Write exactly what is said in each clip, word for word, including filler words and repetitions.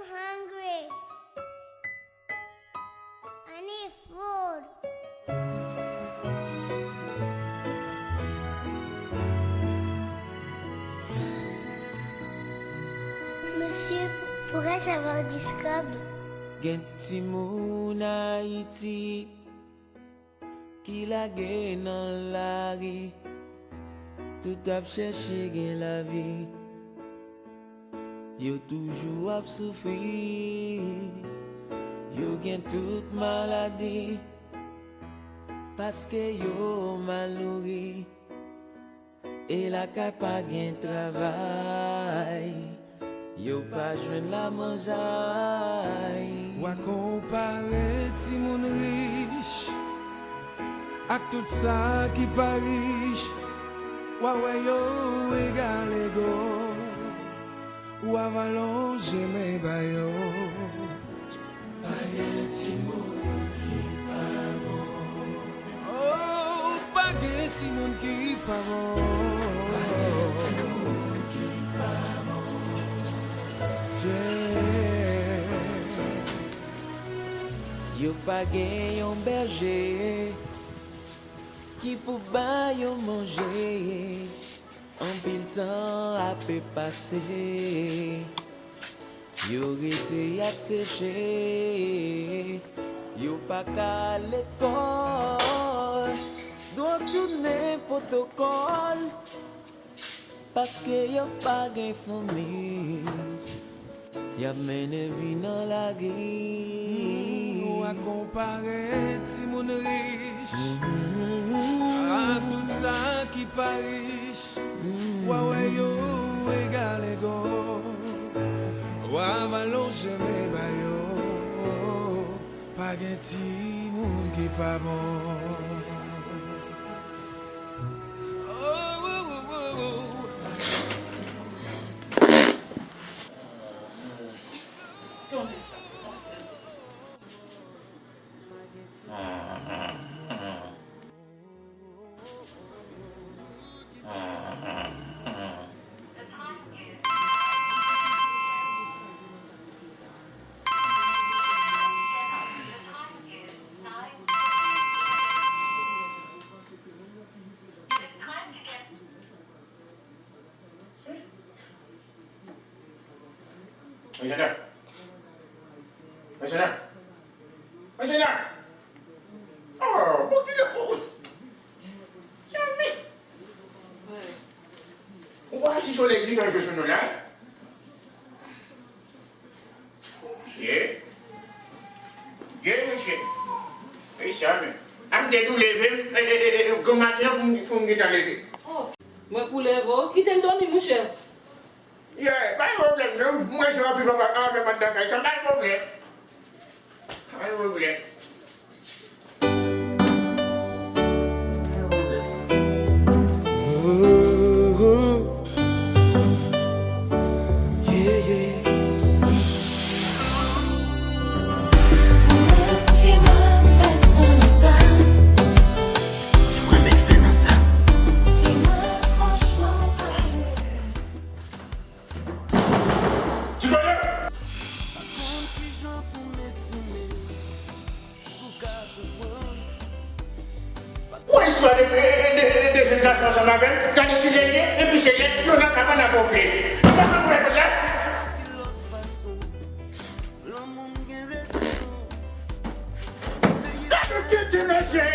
Hungry. I need food. Monsieur, pourrais-je avoir dix scabs? Gen timoun Ayiti ki lage nan lari, tout ap chèche gen lavi. Yo toujou ap soufri, yo gen tout maladi, paske yo mal nouri. E lakay pa gen travay, yo pa jwenn la manjay. W a konpare timoun rich ak tout sa ki pa rich, w a wè yo egal ego, w a va lonje men ba yo. Pa gen timoun ki pa bon. Oh, pa gen timoun ki pa bon. Pa gen timoun ki pa bon. Yeah. Yo pa gen yon bèje ki pou ba yo manje. Anpil tan ape pase, yo rete y ap seche, yo pa ka al lekòl, dwòg tounen pwotokòl, paske yo pa gen fanmi. Y ap mennen vi nan lari. Mm, w a konpare timoun rich ak tout sa ki pa rich. W a wè yo egal ego. W a va lonje men ba yo. Pa gen timoun ki pa bon. Oh, oh, oh, oh, oh. Enjenyè! Enjenyè! Enjenyè! Oh, bon, ki, oh, oh. Tchami! Ou pa si solèy li nan jwe sou nou la? Ye. Ye, mesye. E sa, men. A m te tou leve, m, e, e, e, e, granmaten an pou m, pou m gentan leve. Mwen pou leve w, kite m dòmi, monchè. Yeah, pa gen pwoblèm, non. Mwen, jan anpil fwa, anpil fwa, anpil fwa, anpil fwa, anpil fwa. Ti konnen! Ou wè istwa de, de, de, de jèn gason ansanm avè l? Gade kilè l ye, epi se lèt yo nan kabann ap wonfle. Ou pa konprann sa? Gade tete mesye!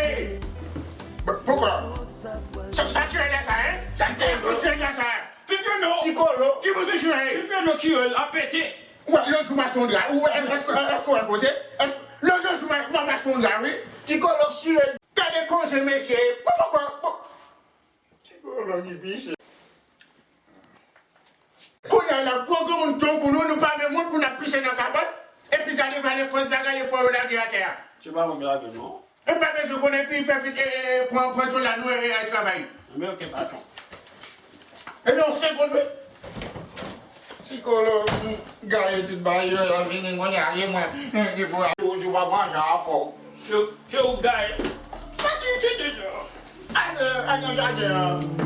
Poukò? Sa, sa tire nan sa, en? Sa tire nan sa? Fifyono! Ti kolo! Ki moun ki jwe? Fifyono ki yo ap pete! Ou wè, lòt jou m achte yon dra. Ou wè, èske, èske w wè koze? Èske, lòt, lòt jou m a, m ap achte yon dra, wi. Ti kolo k chire. Gade koze, mesye. Bon, bon, bon, bon. Ti kolo ki piche. Kounye a la, gwo granmoun tankou nou, nou pa menm wont pou n ap piche nan kabann. Epi gade valè fòs bagay e pran yo lage atè a. Se pa mwen ki lage, non. M pa bezwen konnen, epi fè vit, e, e, e, pran, pran djòl la, nou, e, e, al travay. Enben, oke, patwon. Enben, yon segonn, wi. Ti kolo, m, gaye tout bagay yo, yo vini, kounye a, e mwen, m, ki pou a, ou, ou pa pran jan afè w. Se, se ou k gaye. Pati, ti, ti, ti. Al, al nan jaden an.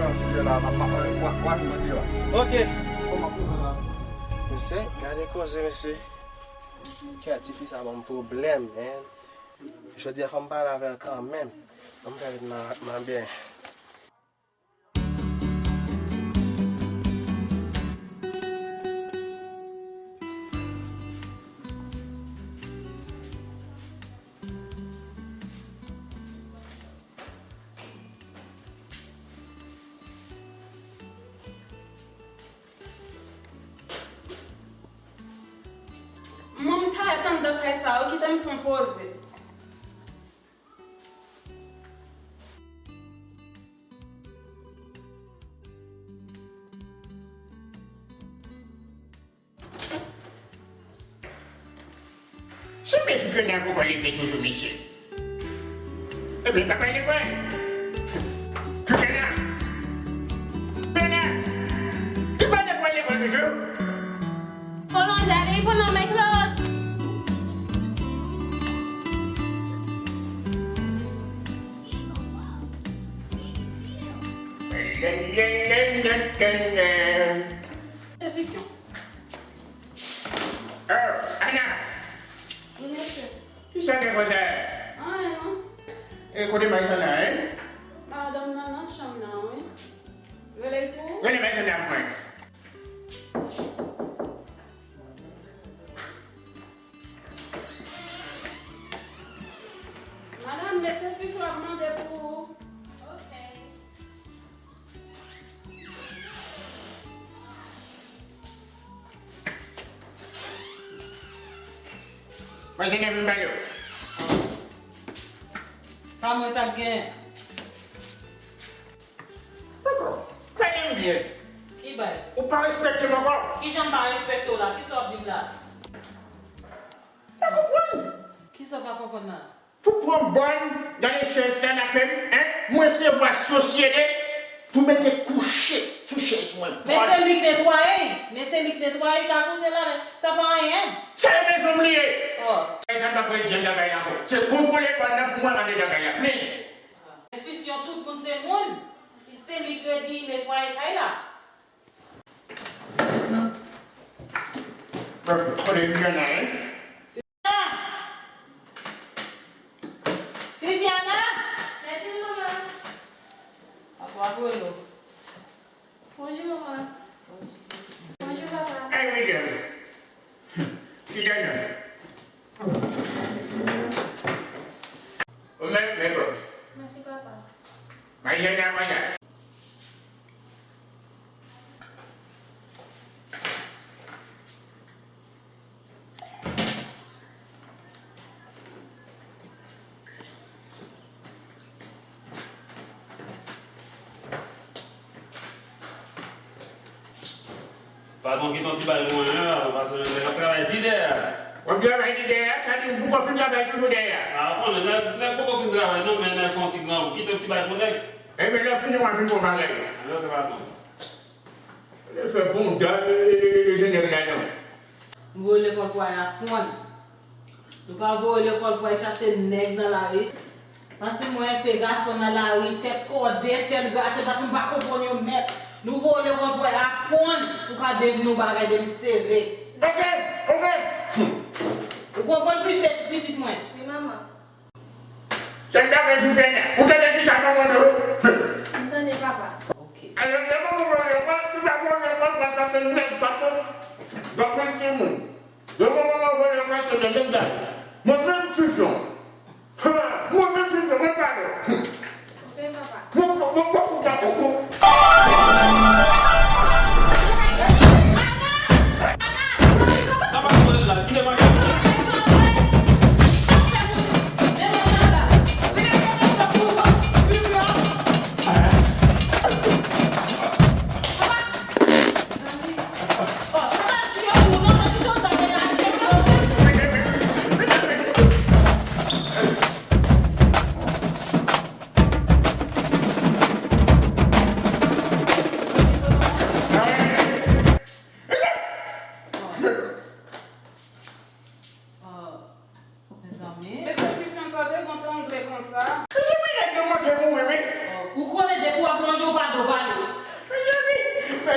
Sou la, m ap, m ap, w a, w a vin mwen deyò. Ok. Kòman pou nou la? Mesye, gade koze, mesye. Kè tifi sa ban m pwoblèm, man. Jodi a, fò m pale avè l kanmenm. Ban m fè ret nan, nan byen. Mwen, m ta ret anndan kay sa, yo kite m fè yon poze. Se men Fifiana poko leve toujou, mesye. Ebyen, l pa pral lekòl. Fifiana! Fifiana! Li pa t pral lekòl toujou? Hold on, Daddy, put on my clothes. Se Fifion. Oh, Ana! Wi, mesye. Kisa gen konsa? Anyen, non. E kote Marisana, en? Madanm nan nan chanm nan, wi. Rele l pou ou? Rele Marisana pou mwen. Madanm, mesye Fifi ap mande pou ou. Ok. Mwen se Nevin Bayo. Pa mwen sa k gen. Poko. Pale m byen. Ki bay? Ou pa respekte m ankò. Kijan m pa respekte w la? Kisa w ap di m la? Pa konprann. Kisa w pa konprann la? Pou pran bòn, gade chèz kanape m, en? Mwen se vwa sosyete, pou mete kouche sou chèz mwen. Men se li k netwaye, men se li k netwaye, ka koute la, sa pa anyen. Se mezon m li ye. Oh. Chèz la m pa predi anndan kay la ankò. Se kontwole bòn nan pou mwen andedan kay la, please. Men Fifion, tout moun se moun. Se li k redi netwaye kay la. Bon, kote Fifion nan, en? Fifiana! Sèvi manman. Papa Polo. Bonjou manman. Bonjou papa. Hey, Miguel. Sit down. Ou menm, men bon. Mèsi papa. Manje nan manje. Patwon, kite yon ti bagay pou mwen, en, patwon, nèg ap travay di dèyè a. W ap travay di dèyè a, sa di ou poko fin travay toujou dèyè a. A, bon, nèg, nèg poko fin travay non, men nèg fè yon ti granmoun, kite yon ti bagay pou nèg. Ebyen, lè w fini, w a vin pran bagay. Alò, se pa bon. Lè fè bonda, e, e, e, e, jenere la non. M voye lekòl pou al aprann. Nou pa voye lekòl pou al chache nèg nan lari. Panse mwen enpe gason nan lari, tèt kòde, tèt grate, paske m pa konprann yo mèt. Nou voye lekòl pou al aprann, pou ka devni yon bagay depi steve. Oke, oke. Ou konprann pi, pitit mwen? Wi, manman. Se bagay Fifiana. Ou tande kisa manman di w? M tande, papa. Ok. Alò, lè manman voye lekòl, ou pa voye lekòl, paske se nèg, paske w ap fè timoun. Lè manman voye lekòl, se de nèg. Mwen menm Fifion. Mwen menm Fifion, mwen pa lè. Ok, papa. Mwen, mwen, mwen fouta koko.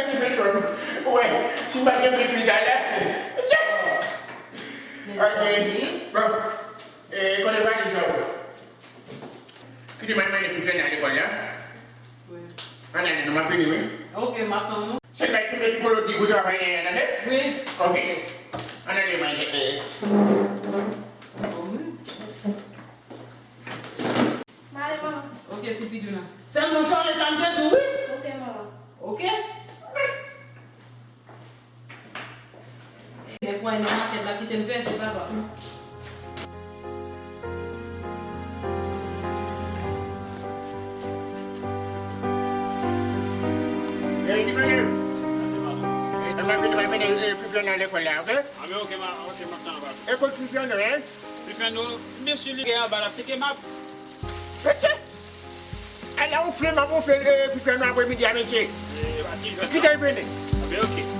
Mèsi, Petron. Ou wè, si m pa t gen kout fi sa la. Ok. Bon. E, kote valiz la? Kite m al mennen fi Fèna lekòl la. Wi. Ann ale non, m ap vini, wi. Ok, m ap tann ou. Se bay ki met pou lòt di pou travay la, tande? Wi. Ok. Ann ale, mwen, eh. M ale, manman. Ok, ti pidouna. Sèlman chonje sa m te di w, wi. Ok, manman. Ok? Nèg mwen nan makèt la, kite m fè, se papa. Eh, di kote? Eh, m ap vin, m ap vin, eh, fi Fèna lekòl la, ok? Ah, men ok, ma, ok, m ap tann. E kot fi Fèna, eh? Fi Fèna, mesye li gen anba la, teke m ap. Mesye! Ala yon fle m ap wonfle, eh, fi Fèna apremidi a, mesye. Eh, pa di. Kite l vini. Ah, ben, ok.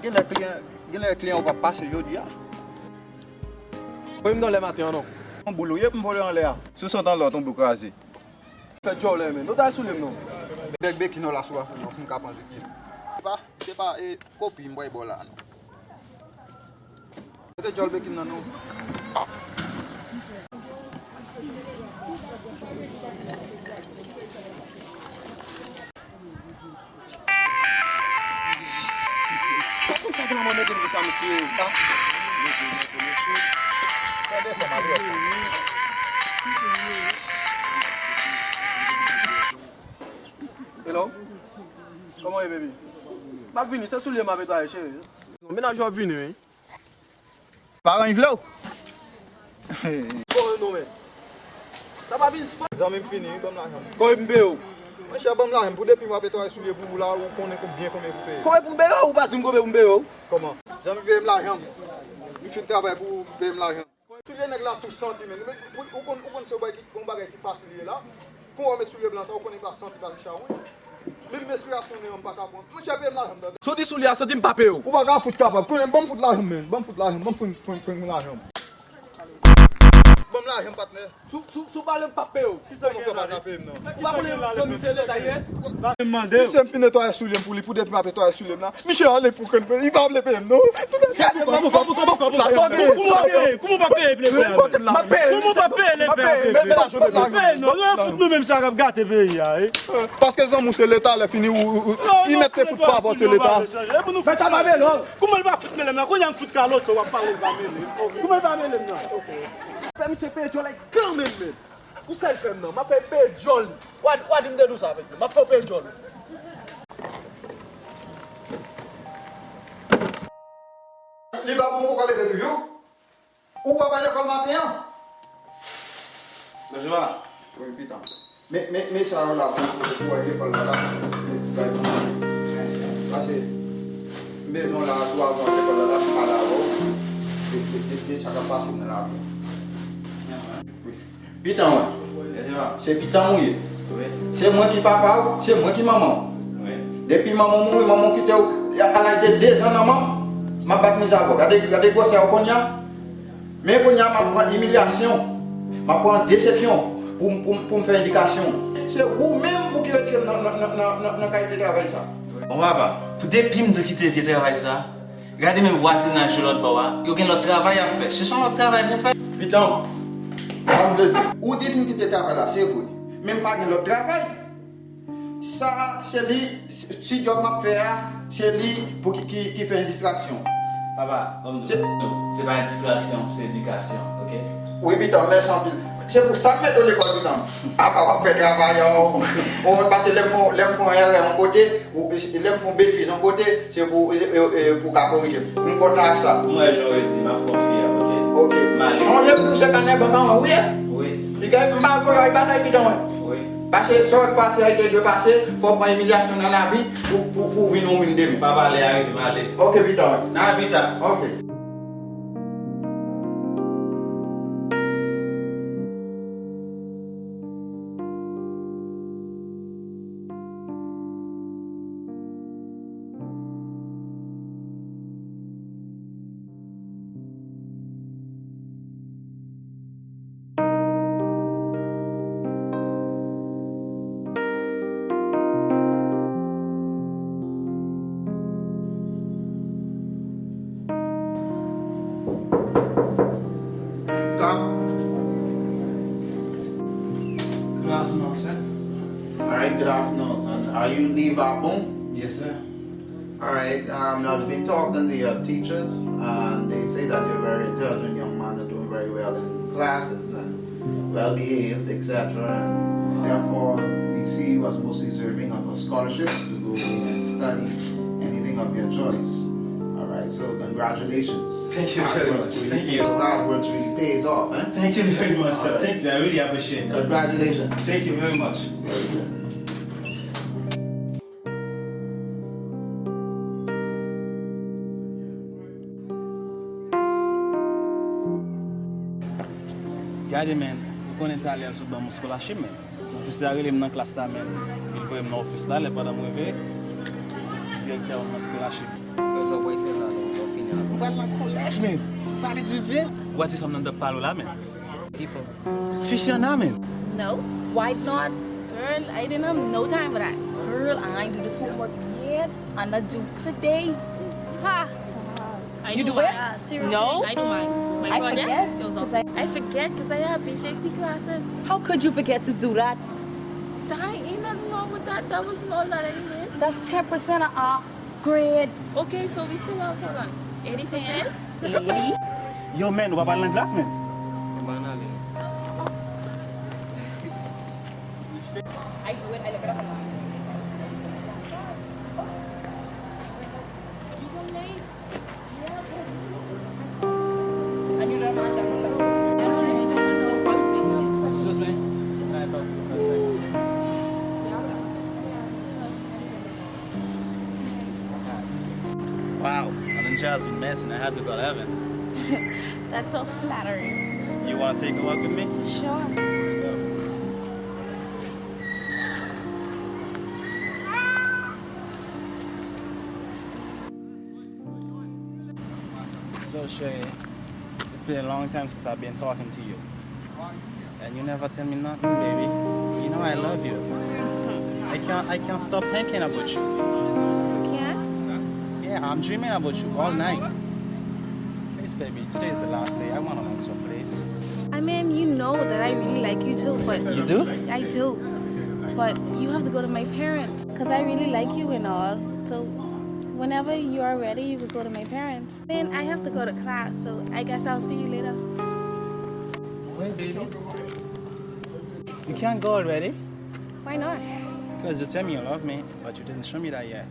Genlè kliyan, genlè kliyan ou p ap pase jodi a. Voye m nan lè maten an non. Yon boul ou ye pou m voye anlè a. Si w sot anlè w tonbe w kraze. Fè djòlè men. Nou ta soulye m non. Bèk bekin nan la sou afè non, pou m ka pran zeki. Se pa, se pa, e, kopi m bay bò la non. Mete djòl bekin nan non. Ou konn sa gen nan mwen mete m konsa, mesye? Ah. Gade fè m ale fè. Hello? Kòman w ye, baby? M ap vini, se soulye m ap netwaye, cheri. Mennaj ou ap vini, wi. Paran Yvlo. Bon, non, men. Sa pa biznis pa. Zanmi m fini, wi, ban m lajan m. Kote m peye w? Monchè, ban m lajan m. Pou depi m ap netwaye soulye pou ou la, ou konnen konbyen, konbyen pou peye. Kote pou m peye w? Ou pa di m konbyen pou m peye w. Kòman? Zanmi, peye m lajan m. M fin travay pou ou, peye m lajan m. Soulye nèg la tou santi, men. Ou konn, ou konn se yon bagay ki, yon bagay ki fasil ye la. Kon w met soulye blan sa, ou konnen pa santi pa chawony. Menm menstriyasyon nèg an m pa ka pran. Monchè, peye m lajan m, tande. Si w di soulye a santi m pa peye w. Ou pa ka fout kapab. Konnen, ban m fout lajan m, men. Ban m fout lajan m. Ban m fout, fout, fout lajan m. Ban m lajan m, patnè. Si w, si w, si w pale m p ap peye w. Kisa w fè pa ka peye m nan? Ou pa konnen zanmi m se Leta, yes? Misye m fin netwaye soulye m pou li, pou depi m ap netwaye soulye m la. Misye ale pou krenn, li pa vle peye m non. Tout gade m ap fout lajan m. Kòman w pa peye? Kòman w pa peye, Leta? Kòman w pa peye, Leta? Peye non, yo fout nou menm sa k ap gate peyi a, wi. Paske zanmi w se Leta, lè fini ou, ou, ou, li mèt te fout pa vòt se Leta. Fè sa pa mele w. Kouman l pa fout mele m nan? Kounye a m fout kaloto, w ap pale l pa mele m. Kouman l pa mele m nan? Fè misye peye djòl la kanmenm, menm. Pou sa l fè m nan, m ap fè l peye djòl li. W a, w a di m te di w sa, avèk li. M ap fè w peye djòl li. Li pa bon pou w ka leve toujou. Ou pa pral lekòl maten an? Bonjou, papa. Wi, pitan. Men, men, men sa yo la pou, pou, pou al lekòl la, la. Bay pou mwen. Mèsi. Pase, m bezwen w la, tou avan lekòl la, la, pou m pale avè w. De, de, de, de sa k ap pase m nan lavi a. Wi. Pitan mwen. Yes, papa. Se pitan m ou ye. Wi. Se mwen ki papa w, se mwen ki manman w. Wi. Depi manman w mouri, manman w kite w a laj de de zan nan manm, m ap bat miz avè w. Gade, gade gwosè w kounye a. Men kounye a, m ap pran imilyasyon, m ap pran desepsyon pou, pou, pou m fè endikasyon. Se ou menm pou ki retire m nan, nan, nan, nan, nan, nan kalite travay sa. Bon, papa, pou depi m te kite vye travay sa, gade menm vwazinaj yo lòt bò a, yo gen lòt travay y ap fè. Chèche yon lòt travay pou fè. Pitan, sa m vle di, ou di pou m kite travay la, se vre. Men m pa gen lòt travay. Sa, se li, si djòb m ap fè a, se li pou ki, ki, ki fè yon distraksyon. Papa, ban m di w, se pa yon distraksyon, se edikasyon, oke? Wi, pitan, mèsi anpil. Se pou sa m mete w lekòl, pitan. Apa w ap fè travay, ou, ou konn pase lè m fè, lè m fè yon erè yon kote, ou, lè m fè yon betiz yon kote, se pou, e, e, e, pou w ka korije m. M kontan ak sa. M wè jan w redi, m ap fè w fyè, oke? Oke. M ale. Sonje m pou se kanè bank an, wi, e? Wi. Li gen, m pa voye batay, pitan, mwen. Wi. Pase sa w pase, sa w te dwe pase, fò w pran imilyasyon nan lavi pou, pou, pou w vin yon moun demen. M p ap ale a, wi, m ale. Oke, pitan, mwen. N a pita. Oke. Good afternoon, sir. All right, good afternoon. And are you Levi Boom? Yes, sir. All right, um, I've been talking to your teachers, and they say that you're a very intelligent young man and doing very well in classes and well behaved, et cetera. And therefore, we see you as most deserving of a scholarship to go away and study anything of your choice. All right, so congratulations. Thank you very much. Thank you. Hard work really pays off, eh? Thank you very much, sir. All right. Thank you. I really appreciate that. Congratulations. Thank you very much. Gade, men, ou konnen talè a sot ban m yon scholarship, men. Pwofesè a rele m nan klas la, men. Li voye m nan ofis la, lè pandan m rive, direktè a ban m yon scholarship. Frè, sa w pral fè la, lè w fini la? M pral nan kolèj, men. Pale Didye. Ou wè ti fanm nan t ap pale w la, men. Tifa. Fifi an a men. No. Why not? Girl, I didn't have no time for that. Girl, I ain't do this homework yet. I'm not due today. Ha! I You do do it? Mine. Seriously. No. I do mine. My I project forget, goes off. 'Cause I I forget 'cause I have B J C classes. How could you forget to do that? That ain't nothing wrong with that. That wasn't all that anyways. That's ten percent of our grade. Okay, so we still have, hold on, eighty percent? Eighty? Yo, men, ou pa pral nan klas, men. Ban ale. I do it, I look it up online. You gonna late? Yeah, but I need a man that Excuse me? Can I talk to you for a second? Wow, I done just messing. I have to call Evan. That's so flattering. You want to take a walk with me? Sure. Let's go. So, Shay, it's been a long time since I've been talking to you. And you never tell me nothing, baby. You know I love you. I can't, I can't stop thinking about you. You can't? Yeah, I'm dreaming about you all night. Please, baby, today is the last day. I wanna want some, please. I mean, you know that I really like you too, but You do? I do. But you have to go to my parents, 'cause I really like you and all. So whenever you are ready, you could go to my parents. Then I have to go to class, so I guess I'll see you later. Wait, baby. You can't go already? Why not? 'Cause you tell me you love me, but you didn't show me that yet.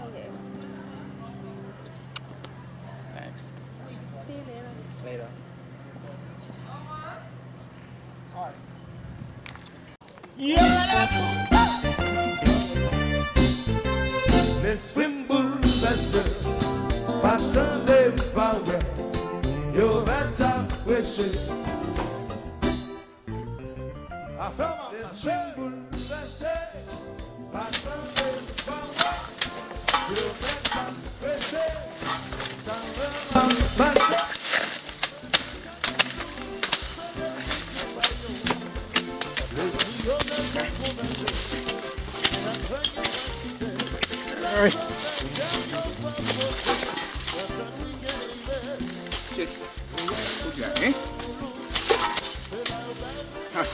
Okay. Thanks. See you later. Later. All right. Miss Wimboul Bèsè, pa tande, pa wè, yo mèt sa preche. Afè w ap mache. Miss Wimboul Bèsè, pa tande, pa wè, yo mèt sa preche. Sa wè w ap mache. Check. Kote a, hein? Ah.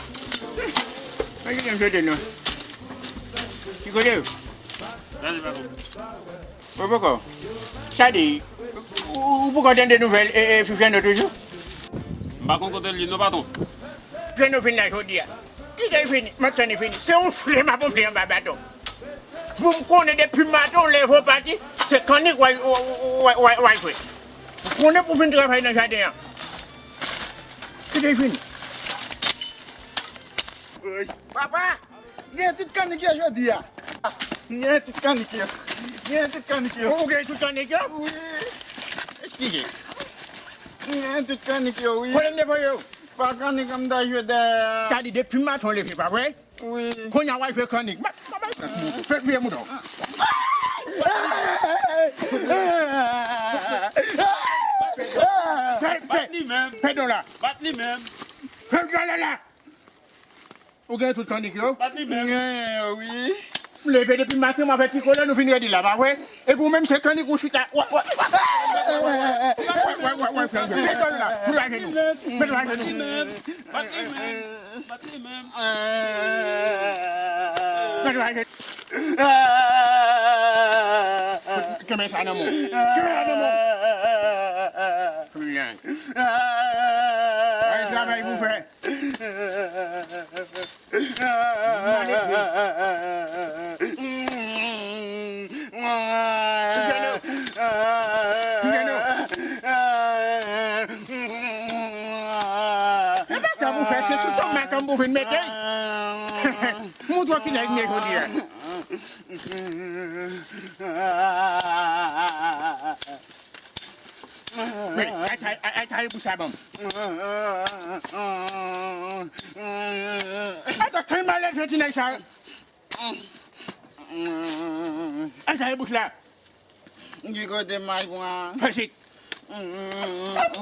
Ann kite m soti non. Ki kote yo? Gade pa bon. Ou poko? Sa di, ou, ou poko tande nouvèl, e, e, Fifi an toujou? M pa konn kote l ye non, patwon. Jwenn nou vin la jodi a. Kite l vini, m ap tann li vini. Se yon fle m ap wonfle anba baton. Pou m konnen depi maten w leve w pati, se kannik w al, w al, w al, w al jwe. Ou konnen pou w vin travay nan jaden an. Kite l vini. Papa! Gen tout kannik yo jodi a. Gen tout kannik yo. Gen tout kannik yo. Ou gen tout kannik yo? Wi. Eskize. Gen tout kannik yo, wi. Kote m te voye yo? Pa kannik m ta jwe dèyè a. Sa di depi maten w leve, pa vre? Wi. Kounye a w al jwe kannik. Ma, ma, ma, fè kriye mouton. Fè, fè, bat li menm. Fè don la. Bat li menm. Fè don la la. Ou gen tout kannik yo? Bat li menm. Gen, wi. M leve depi maten, m avèk Nicolas, nou vin redi la, pa vre? Epi ou menm, se kannik ou chita. Wè, wè, wè, wè, fè dòl la. Met dòl ajenou. Met dòl ajenou. Bat li menm. Bat li menm. Met dòl ajenou. Kenbe sa nan men w. Kenbe sa nan men w. Ay, travay pou fè. E pa sa pou fè, se sou tòk makanm pou vin mete. Montre w ki nèg m ye jodi a. Wi, ay, ay, ay, ay, bouch la ban m. Ata, kay malèz ti nèg sa. Ay, ay, bouch la. Ki kote m al pran? Fè sit.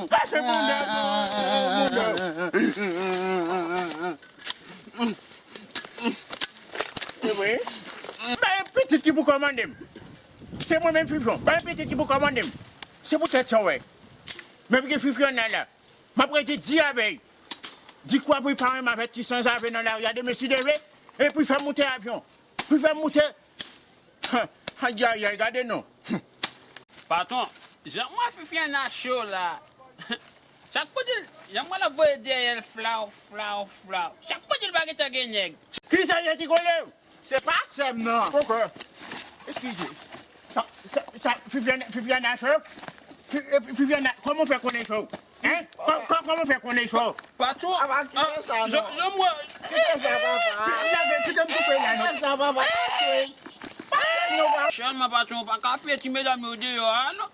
Kache bonda, bonda. E vre? Ba yon pitit ki pou kòmande m. Se mwen menm Fifyon. Ba yon pitit ki pou kòmande m. Se poutèt sa w wè. Menm gen Fifyon nan la. M ap rete di avè l. Di kwa pou l pa renmen avèk ti sanzave nan lari a demen si Dye vle. Epi fè m moute avyon. Pou l fè m moute. Ayayay, gade non. Patwon, jan m wè Fifiana cho la. Chak kote l, jan m wè l ap voye dèyè l flaw, flaw, flaw. Chak kote l pa gentan gen nèg. Kisa ye ki kole w? Se pa sè m nan. Poko. Eskize. Sa, sa, sa, Fifiana, Fifiana cho? Fi-, eh, Fifiana, kòman w fè konnen cho? Hein? Kò-, kò-, kòman w fè konnen cho? Patwon, apa, kite sa non. Kite sa, papa. Lage, kite m koupe la non. Kite sa, papa. Pa fè non, papa. Sèlman, patwon, ou pa ka fè ti medam yo deyò a non.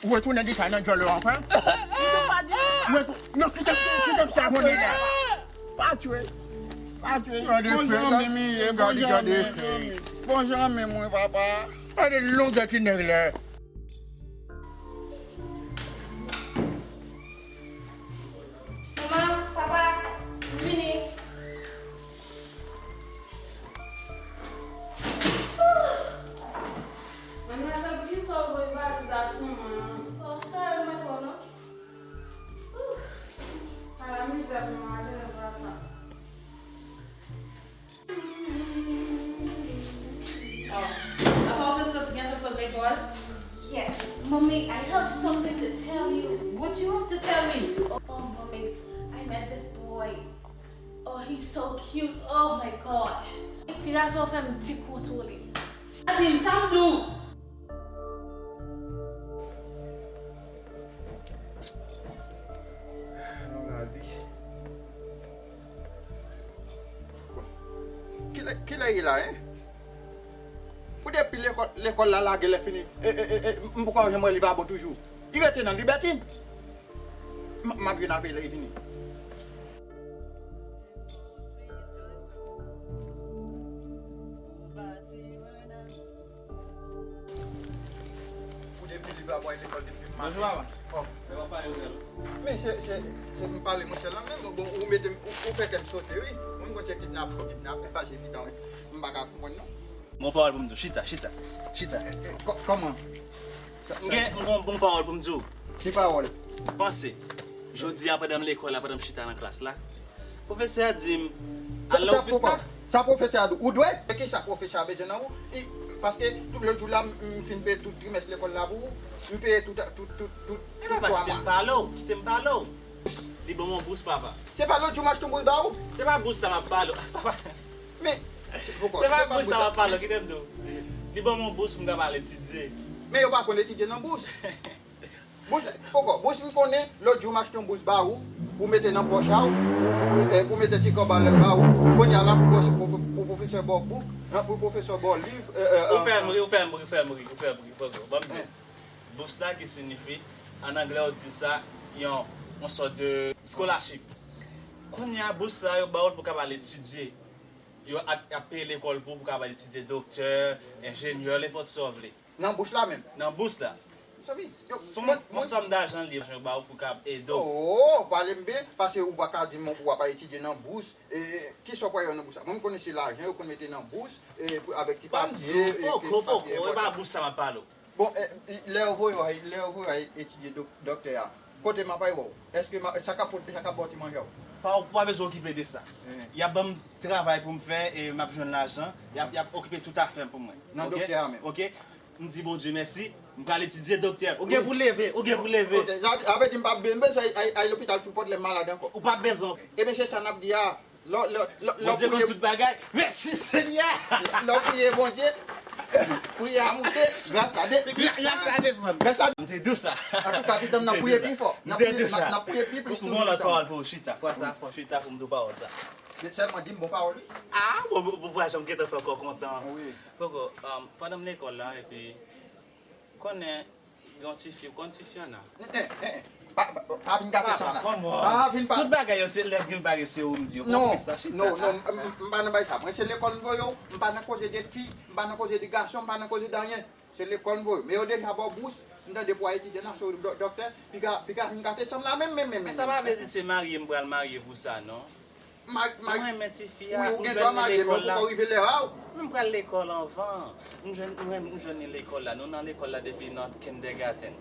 Ou retounen di sa nan djòl ou ankò? Ou pa di sa. Ou retou-, non, kite, kite sa konnen la. Pa tchwe. Pa tchwe. Gade bon frè, zanmi m ye, bon zanmi m. Bon zanmi mwen, papa. Gade longè ti nèg la. Manman, papa, m vini. Manmzèl, poukisa w voye valiz la sou mwen an? Oh, sorry, mwen twò non. Ala mizè pou madanm papa. Oh, apa w te sot, gentan sot lekòl? Yes, mommy, I have something to tell you. What you have to tell me? Oh, mommy, I met this boy. Oh, he's so cute. Oh my gosh. Ti gason fè m dekontwole. Adim, sa m di w? Non, lavi. Bon. Kilè, kilè ye la, hein? Pou depi lekòl, lekòl la lage lè fini, e, e, e, e, m poko janm wè li vabon toujou. Li rete nan Libertin. M, m ap jwenn avè lè li vini. Pou depi li pa pral lekòl depi maten. Bonjou, papa. Oh. Lè w ap pale ou sèl. Men se, se, se m pale mwen sèl la menm. Bon, ou mete m, ou, ou fè kè m sote, wi. Mwen konn se kidnapè, kidnapè, pase pitan, wi. M pa ka konprann, non. Gon pawòl pou m di w. Chita, chita, chita. Eh, eh, kò-, kòman? M gen, m gon bon pawòl pou m di w. Ki pawòl? Panse. Jodi a, pandan m lekòl la, pandan m chita nan klas la, pwofesè a di m, al nan ofis la. Sa pwofesè a di w? Ou dwe? E kisa pwofesè a bezwen nan ou? I, paske tout lòt jou la, m, m fin peye tout trimès lekòl la pou ou. M peye tout, tout, tout, tout, tout twa mwa. Kite m pale w, kite m pale w. Li ban m yon bous, papa. Se pa lòt jou m achte yon bous ba ou? Se pa bous sa m ap pale w, papa. Men, se pa bous sa m ap pale w, kite m di w. Li ban m yon bous pou m kapab al etidye. Men yo pa konn etidye nan bous. Bous, poko, bous m konnen, lòt jou m achte yon bous ba ou, pou mete nan pòch a w, pou, eh, pou mete ti kòb anlè m ba ou. Kounye a la pou, pou, pou pwofesè ba w bouk, pou pwofesè ba w liv. Ou fè m ri, ou fè m ri, ou fè m ri, ou fè m ri, poko, ban m di w. Bous la ki siyifi, an anglè yo di sa, yon, yon sòt de scholarship. Kounye a, bous la, yo ba w l pou w kapab al etidye. Yo ap, ap peye lekòl pou w, pou w kapab al etidye doktè, enjenyè, nenpòt sa w vle. Nan bous la menm? Nan bous la. Son, yon sòm dajan li yo ba w pou w kapab ede w. Oh, pale m byen, paske ou pa ka di m ou ap etidye nan bous. E, e, kisa w pral wè nan bous la? Mwen, m konnen se lajan yo konn mete nan bous, e, pou, avèk ti papye, e, poko, poko, e pa bous sa m ap pale w. Bon, e, lè yo voye w, lè yo voye w al etidye dòktè a, kote m ap al wè w? Èske sa k ap pote, sa k ap ba w ti manje w? Pa, ou pa bezwen okipe de sa. Y ap ban m travay pou m fè e m ap jwenn lajan, y ap, y ap okipe tout afè m pou mwen. Nan dòktè a menm. Oke? M di Bondye mèsi, m pral etidye dòktè. Ou gen pou leve, ou gen pou leve. Oke, sa vle di m p ap bezwen al, al, al lopital fout pòt lè m malad ankò. Ou p ap bezwen. Ebyen, se sa n ap di a. Lè, lè, lè, lè w priye. Bondye konn tout bagay. Mèsi, Senyè. Lè w priye Bondye, priyè a moute, gras la de-, gras la desann. Gras la. M te di w sa. Antouka, pitit m, n ap priye pi fò. M te di w sa. N ap priye pi plis toujou. M gon lòt pawòl pou w, chita. Fwa sa, fò chita pou m di w pawòl sa. Sèlman di m bon pawòl, wi. Ah, bon, bon, bon, bon, janm gentan fè kò kontan. Wi. Poko, um, pandan m lekòl la, epi, konnen, Gen yon tifi, ou konn tifi Ana? Eh, eh, eh. Pa, pa, pa vin gate sa la. Pa vin pa. Tout bagay yo se lè gen bagay se ou m di yo. Non, non, non, m, m, m pa nan bay sa. Mwen se lekòl m voye w, m pa nan koze de fi, m pa nan koze de gason, m pa nan koze de anyen. Se lekòl m voye w. Men yo deja ba w bous, m tande pou w al etidye nan, se w dò-, dòktè, piga, piga vin gate sa m la menm, menm, menm, menm. Sa pa vle di se marye m pral marye pou sa, non. Mwen renmen tifi a, m jwenn li lekòl la. Wi, ou gen dwa marye, men ou poko rive lè a, wi. Men m pral lekòl anvan. M jwenn, m renmen, m jwenn li lekòl la. Nou nan lekòl la depi nan kindergarten.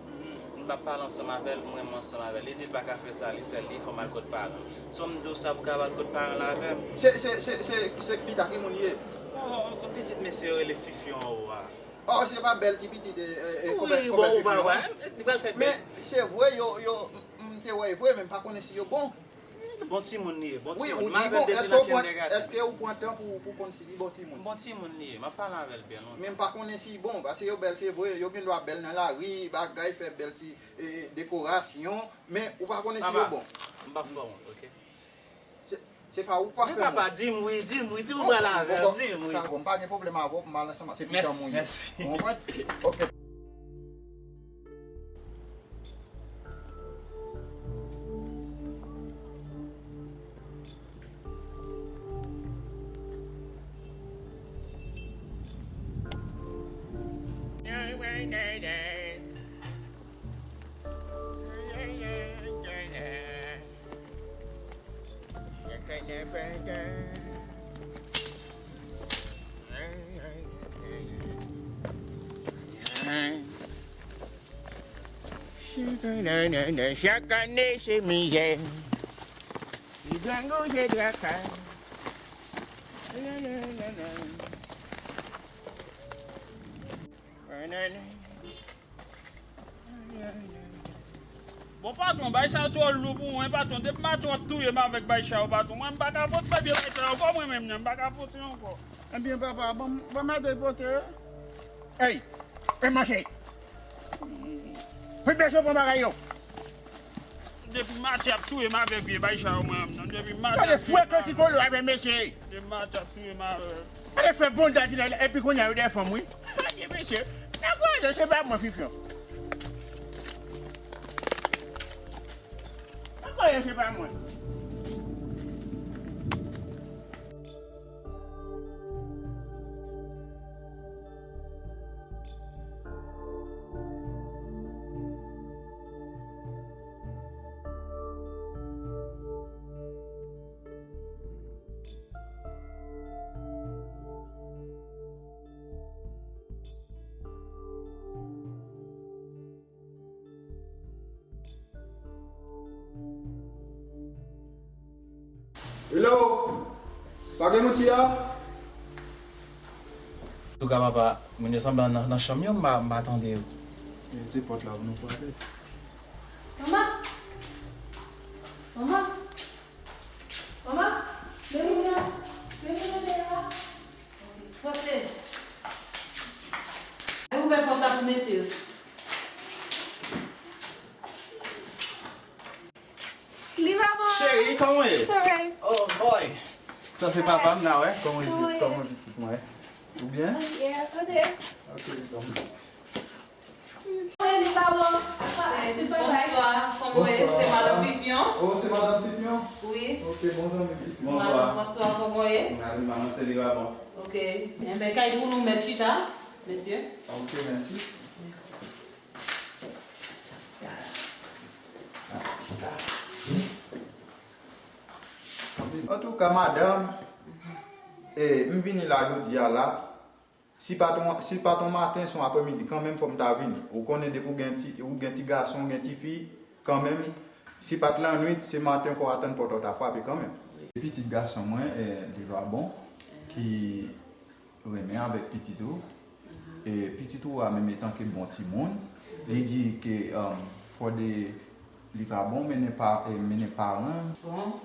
M ap pale ansanm avè l, m renmen ansanm avè l. Li di l pa ka fè sa, li sèl, li fò m al kot paran. So m di w sa pou ka al kot paran l avè m. Se, se, se, se, se pita ki moun li ye? Yon, yon, yon pitit mesye yo rele Fifi anwo a. Oh, se pa bèl ti pitit, eh, eh, eh, wi, bon, ou pa wè, li pral fè bèl. Men, se vre, yo, yo, m, m te wè, e vre, men m pa konnen si yo bon. Bon timoun li ye, bon timoun. M avè l depi nan kindergarten. Èske ou pran tan pou, pou konn si li bon timoun? Bon timoun li ye, m ap pale avè l byen lontan. Men m pa konnen si bon, paske yo bèl, se vre, yo gen dwa bèl nan lari, bagay, fè bèl ti, eh, dekorasyon, men ou pa konnen si yo bon. Papa, m p ap fè w wont, oke? Se, se pa ou k ap fè m wont. Men papa, di m wi, di m wi, di m ou pral avè m, di m wi. Sa bon, m pa gen pwoblèm avè w, m al ansanm, se pitit mwen ye. Mèsi, mèsi. Ou konprann? Oke. Chak ane se mizè, se grangou, se traka. Bon, patwon, bay sa twò lou pou mwen, patwon. Depi maten w ap touye m avèk bay sa yo, patwon. Mwen, m pa ka pote pye bay sa yo ankò, mwen menm nan, m pa ka pote yo ankò. Ebyen, papa, ban m, ban m ede pote yo. Ey, ey, mache. Pran bagay yo. Depi maten ap touye m avèk vye bay sa yo, mwen menm nan. Depi maten ap touye m avèk. Gade frekan ti kolo avèk mesye. Depi maten ap touye m avèk. Gade fè bon dad li la, epi kounye a yo dèyè fanm, wi. Sa di mesye. Nan koze se pa mwen, Fifyon. Nan koze se pa mwen. Hello! Pa gen moun si a? Antouka, papa, moun yo sanble nan, nan chanm yo, m pa, m pa tande yo. Mete pòt la pou nou frape. Manman! Manman? Manman? Men moun nan, men moun nan dèyè a. Pote. Ouvè pòt la pou mesye yo. Li pa bon. Cheri, kòman w ye? Alright. Oh boy. Sa se papa m nan, wè. Kòman w ye, kòman w ye, pitit mwen? Ou byen? Yeah, ok. Ok, kòman? Mwen, li pa bon. Tout bagay. Bonswa, kòman w ye? Se madanm Fifyon? Oh, se madanm Fifyon? Wi. Ok, bon zanmi Fifyon. Bonswa. Bonswa, kòman w ye? Mwen, maman, se li pa bon. Ok. Enben, kay pou nou mèt chita, mesye. Ok, mèsi. Antouka, madanm, e, m vini la jodi a la. Si pa t on, si pa t on maten, se on aprèmidi, kanmenm fò m ta vini. Ou konnen depi ou gen ti, ou gen ti gason, ou gen ti fi, kanmenm, si pa t lannwit, se maten fò w atann pòt ou ta frape kanmenm. Pitit gason mwen, e, li va bon, ki renmen avèk pitit ou. E pitit ou a menm etanke bon timoun, li di ke, um, fò de li va bon mennen pa, e, mennen paran. Bon,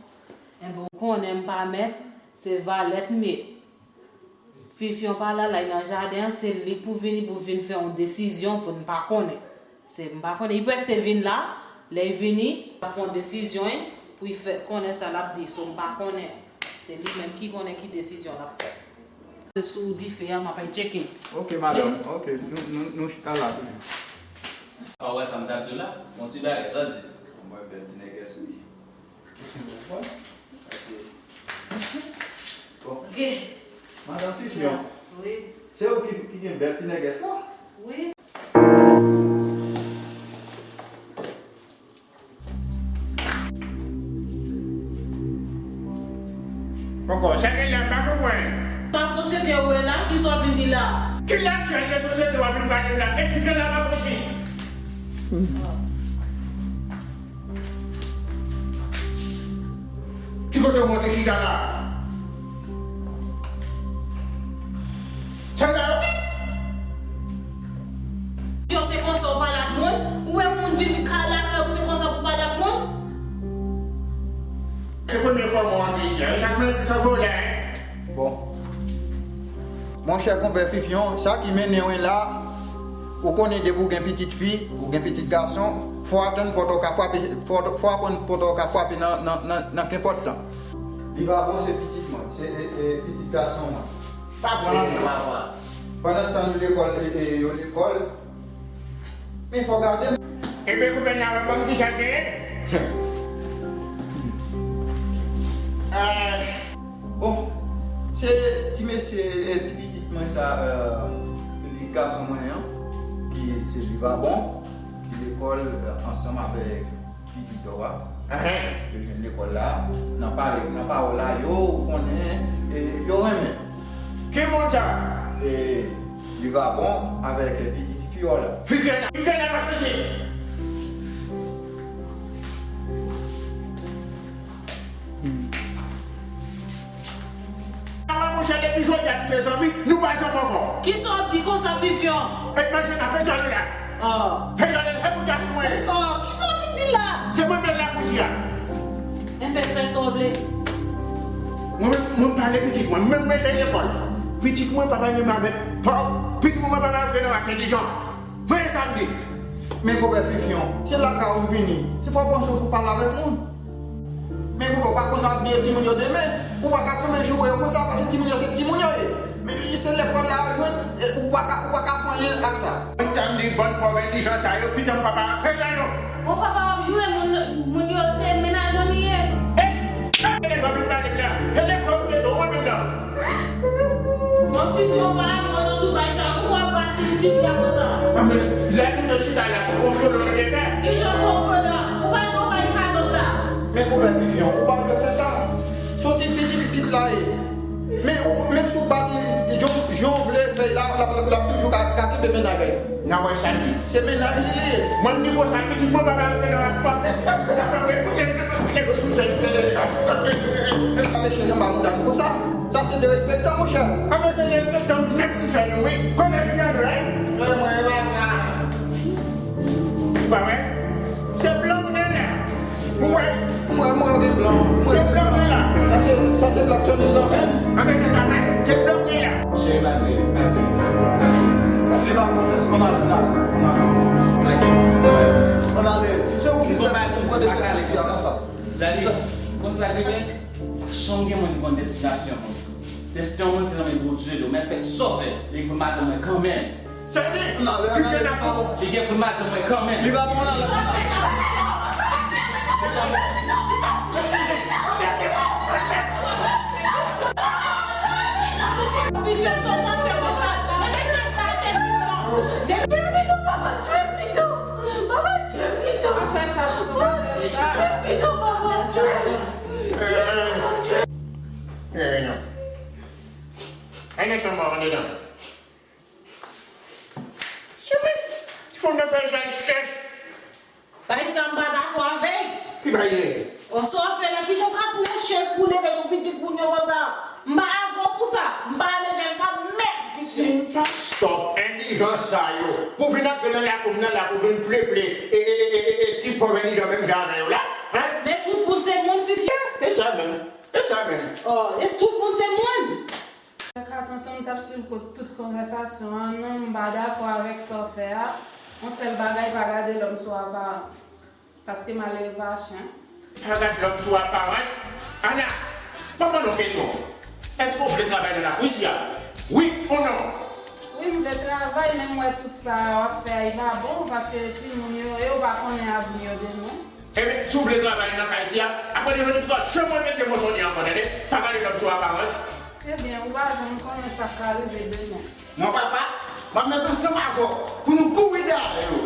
enben ou konnen m pa mèt, se valèt m ye. Fifyon pa la, la, li nan jaden an, se li k pou vini pou vin fè yon desizyon pou n pa konnen. Se, m pa konnen, li prèske vin la, lè l vini, l ap pran desizyon l pou l fè konnen sa l ap di, so m pa konnen. Se li menm ki konnen ki desizyon l ap fè. Sou dife a, m ap al tcheke. Ok, madanm, ok, nou, nou, nou chita la toujou. Pa wè sa m t ap di w la? Yon ti bagay, sa di. Mwen bèl ti nègès wi. Bon, madanm Fifyon. Wi. Se ou ki, ki gen bèl ti nègès sa? Wi. Poko, sa gen la m pa konprann. Sa sosyete ou wè la, kisa w vin di la? Ki lajan de sosyete w ap vin pale m la? E ki jan la pa soti? Ki kote w monte chita la? Sa w la yo? Yo, se konsa w pale ak moun? Ou wè moun vin kay lakay ou, se konsa pou pale ak moun? Se premye fwa mwen antre isi a. E sa k men, sa k fè w la, en? Bon. Monchè konpè Fifyon, sa ki mennen w la, ou konnen depi w gen pitit fi, ou gen pitit gason, fò w atann pòt ou ka frape, fò, fò w atann pòt ou ka frape nan, nan, nan, nan kenpòt tan. Li va bon, se pitit mwen, se, e, e, pitit gason mwen. Pa pran nan men papa. Pandanstan yo lekòl, e, e, yo lekòl, men fò gade m. Ebyen, koumen la, mwen, ban m kisa k genyen. Eh. Bon, se ti mesye, e, ti pitit mwen sa, e, pitit gason mwen an, ki se li va bon, ki lekòl, e, ansanm avèk pitit ou a, yo jwenn lekòl la, nan pale, nan pawòl la, yo, ou konnen, e, yo renmen. Ki moun sa? E, li va bon avèk pitit fi w la. Fi fi la, fi fi la pa chanje. Awa, monchè, depi jodi a nou te zanmi, nou pa zanmi ankò. Kisa w ap di konsa, Fifyon? E manje n ap etale a. Oh. Etale, se pou gason mwen ye. Oh, kisa w ap vin di la? Se mwen menm la kouchi a. Enben, fè sa w vle. Mwen menm, mwen pale pitit mwen, menm mete lekòl. Pitit mwen, papa li menm avèk pòv. Pitit mwen, papa antre nan Sentijan. Mwen samdi. Men konpè Fifyon, se lakay ou m vini. Se fò w panse w pou pale avèk moun. Men konpè, ou pa konn ap byen timoun yo demen. Ou pa ka tonbe joure yo konsa, paske timoun yo se timoun yo ye. Men se lekòl la yo jwenn, e ou pa ka, ou pa ka fè anyen ak sa. Mwen samdi, bann pòv endijan sa yo, pitit mwen papa antre nan yo. Bon, papa w ap joure moun, moun yo, se mennaj an li ye. Hey! Sa se lekòl vin pale m la. Se lekòl ou rete, ou wè menm nan. Bon, Fifyon pa aprann nou tout bagay sa, ou ap bat pitit fi a konsa. Ah, men lè nou te chita la, se konfyondan nou te fè. Ki jan konfyondan? Ou pa t konprann kalòt la. Men konpè Fifyon, ou pa dwe fè sa. Se yon ti fi, ti pitit la ye. Men ou, menm si w bat li, li, jan, jan w vle fè l la, l ap, l ap, l ap toujou ka, ka kenbe mennaj li. N a wè sa l di. Se mennaj li li ye. Mwen, m di konsa, pitit mwen pa ka antre nan rès pòv. Sa pa vre, koute, koute, koute, koute. Mesye, jan ba mouda nou konsa. Sa se derespektan, monchè. A, men se derespektan, menm m fè nou, wi. Konbyen fi nan nou, en? Mwen, mwen, papa. Ou pa wè? Se blan m nan la. Ou wè? Mwen, mwen. Se blòf mwen la. Sa se, sa se blòf Tony Jean menm. Anben se sa menm. Se blòf mwen la. Cheri, pa vre, pa vre, pa vre. Li pa konn, lèse m ale, m ale, m ale. M ale. Se ou ki fè m pran desizyon sa. Daddy, konn sa k rive? Pa janm gen moun ki konn destinasyon moun. Desten yon moun se nan men Bondye, li mèt fè sa w fè, li gen pou madanm mwen kanmenm. Sèvi! Li gen pou madanm mwen kanmenm. Li pa bon nan lòt. Ti fanm nan fè chay chèch. Bagay sa m pa dakò avè l. Ki bagay li ye? O, sa w ap fè la, kijan w ka pran yon chèz pou leve sou pitit moun yo konsa? M pa avè w pou sa. M pa nan jès sa nèt. Si m pa stop endijans sa yo, pou vin antre nan lakou m nan la, pou vin pleple, e, e, e, e, e, ti pòv endijan menm jan avè yo la, en? Men tout moun se moun, Fifi. E sa menm, e sa menm. O, e tout moun se moun. Kaka, tonton m t ap swiv ko-, tout konvèsasyon an, non, m pa dakò avèk sa w fè a. Yon sèl bagay, pa gade lòm sou aparans. Paske malere pa chen. Pa gade lòm sou aparans? Ana, ban m mande w kesyon. Èske w vle travay nan lapousyè? Wi ou non? Wi, m vle travay, men m wè tout sa w ap fè a, e pa bon, paske timoun yo, yo pa konnen avni yo demen. Ebyen, si w vle travay nan kay isi a, apre devan nou pito, janm repete mo Sonya ankò, tande? Pa gade lòm sou aparans. Ebyen, ou pa janm konnen sa k ka rive demen. Mwen, papa, m ap met ansanm avè w pou nou kouri dèyè yo.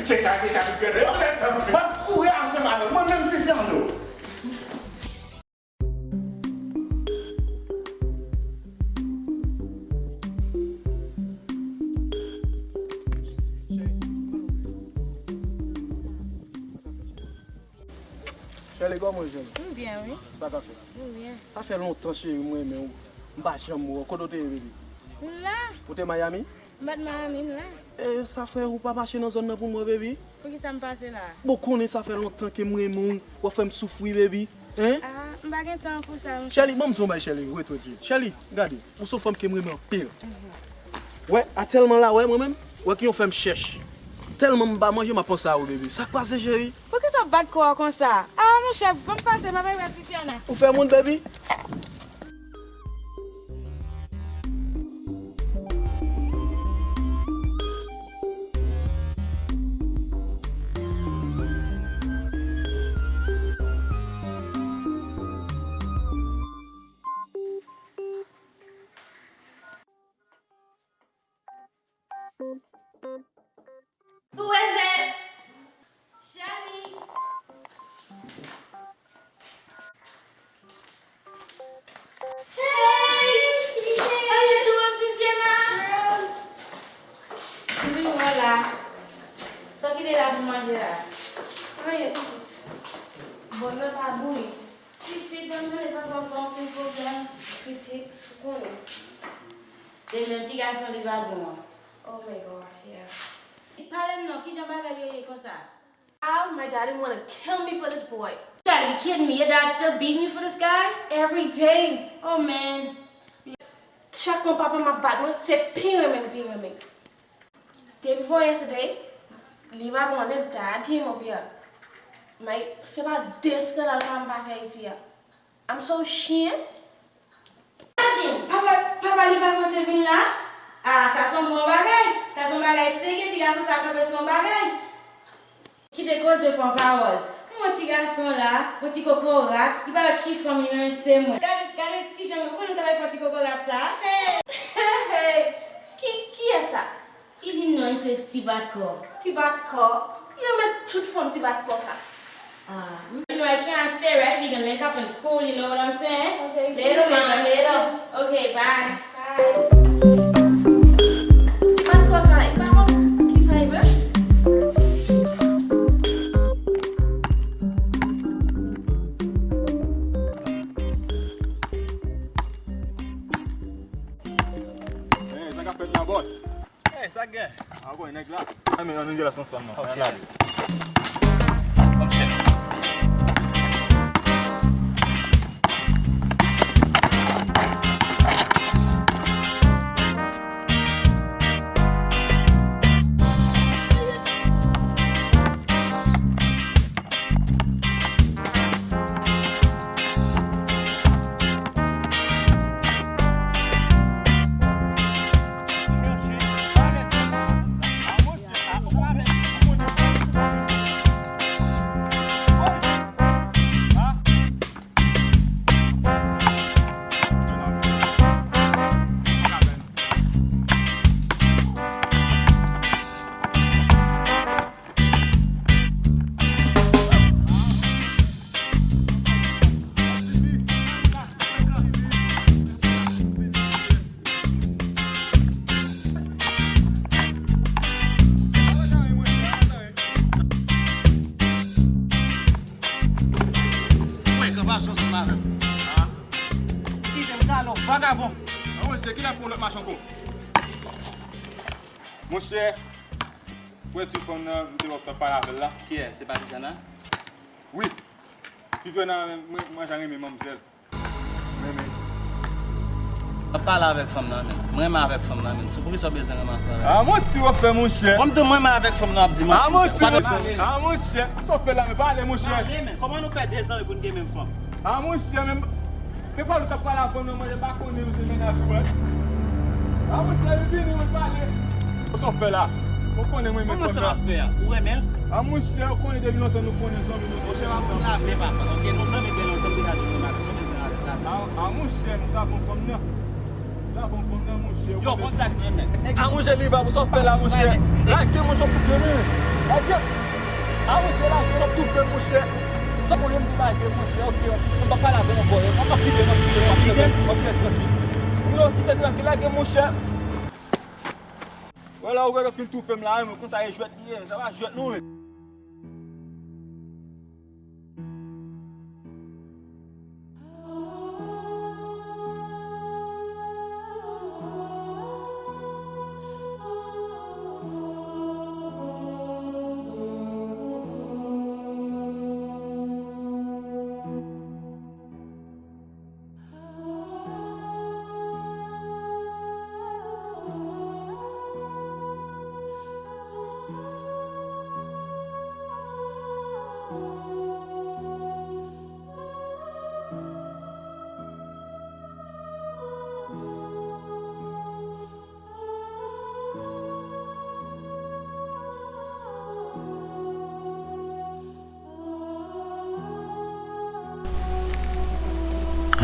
Se sa, se sa, m ap kouri ansanm avè w. Mwen menm, Fifi, ann nou. Chèli, kòman w ye, chèli? M byen, wi. Sa k ap fèt? M byen. Sa fè lontan, cheri, m renmen w. M pa janm wè w. Kote w te ye, baby? M la. Ou te Miami? M pa t Miami, m la. E, sa fè ou pa mache nan zòn nan pou mwen, baby? Poukisa m pase la? Bon, konnen sa fè lontan ke m renmen w. W ap fè m soufri, baby. Hein? Ah, m pa gen tan pou sa, m. Chèli, ban m di w yon bagay, chèli. Ret, ret, ret. Chèli, gade. Ou se yon fanm ke m renmen anpil. Wè, a tèlman la, wè, mwen menm, wè ki yon fè m chèch. Tèlman m pa manje, m ap panse a ou, baby. Sa k pase, cheri? Poukisa w ap bat kò w konsa? Ah, monchè, ban m pase, m ap al wè Viviana. Ou fè moun, baby? Prezan. Chèli. Hey, how you doing, Viviana? Girl. M vin wè w la. Sa w kite la pou manje la? Anyen, pitit. Bòl la pa bouyi. Pitit, ban m tande papa pa anpil pwoblèm. Pitit, ou konnen. Se menm ti gason li pa bon an. Oh my God, yeah. Pale m non, kijan bagay yo ye konsa? Al, my daddy wanna kill me for this boy. You gotta be kidding me. Your dad still beating you for this guy? Every day. Oh, man. Chak mwa papa m ap bat mwen, se pi renmen m pi renmen. Day before yesterday, li pa bon, this dad came over here. May, se pa de eskandal pa m pa fè isi a. I'm so ashamed. Papa, papa li pa konte vin la? Ah, sa se yon bon bagay. Sa se yon bagay serye, ti gason sa kanpe se yon bagay. Kite koze pran pawòl. M wè yon ti gason la, yon ti kokorat, li pa wè ki fanmi nan men se mwen. Gade, gade kijan mwen konnen w ta bay fè yon ti kokorat sa. Hey! Hey, hey! Ki, kiyès sa? Li di m non, li se Ti Bat Kò. Ti Bat Kò? Yo met tout fanm Ti Bat Kò sa. Ah, you know I can't stay, right? We can link up in school, you know what I'm saying? Okay, later, man, later. Okay, bye. Bye. Ti Bat Kò sa, li pa konn kisa li vle? Hey, sa k ap fèt la, bòs? Hey, sa k gen? A, w konnen nèg la. Ann, ann, ann, ann, ann, ansanm, non. Ok. Ann ale. Bon, chèf. Mache ansanm avè w. Ah. Kite m talon, vagabon. Ah, monchè, ki la pou lòt mache ankò? Monchè, ou wè ti fanm nan, m te wè w t ap pale avè l la. Kiyès? Se pa Viviana? Wi. Viviana, mwen, mwen, mwen jan renmen manmzèl. Mwen, mwen. W ap pale avèk fanm nan, men. Mwen renmen avèk fanm nan, men. Se poukisa w bezwen ranmase avèk? Ah, manti w ap fè, monchè. Bon, m di w mwen renmen avèk fanm nan, w ap di manti. Ah, manti w ap fè. Ah, monchè. Sa w fè la, men pale, monchè. Pale, men. Kòman nou fè de zan pou n gen menm fanm? Ah, monchè, men. Se pa nou t ap pale avan non, mwen pa konnen nou se mennaj ou, wi. Ah, monchè, vin vini, mwen pale. Sa w fè la? Ou konnen mwen menm fanm nan. Kòman sa w ap fè a? Ou renmen l? Ah, monchè, ou konnen depi lontan nou konnen zanmi nou. Monchè, w ap fè m la, men papa. Ok, nou zanmi byen lontan, m deja di nou la, sa w bezwen avè l la. Ah, ah, monchè, nou ta bon fanm nan. Nou ta bon fanm nan, monchè. Yo, konn sa k renmen. Ah, monchè, li va pou sa w fè la, monchè. Lage, monchè, pou vini. Lage. Ah, monchè, lage, w ap toufe, monchè. Sa konnen m te lage, monchè, ok, ok. M pa pale avè l ankò, m ap kite, m ap kite, m ap kite, m ap kite trankil. Yo, kite trankil, lage, monchè. Vwala, ou wè, fin toufe m la, mwen konn sa e jwèt li ye, sa pa jwèt non, men.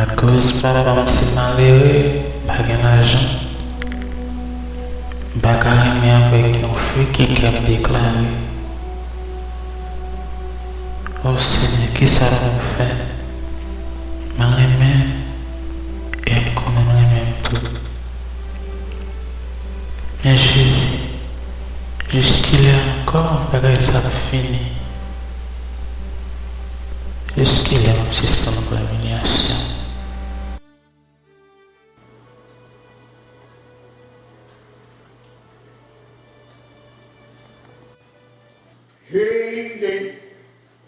Akoz papa m se malere, pa gen lajan, m pa ka renmen avèk yon fi ki kè m deklare. O Senyè, kisa pou m fè? M renmen, e m konnen l renmen m tou. Men Jezi, jiskilè ankò bagay sa ap fini? Jiskilè m ap sispann pran imilyasyon? Hey, hey.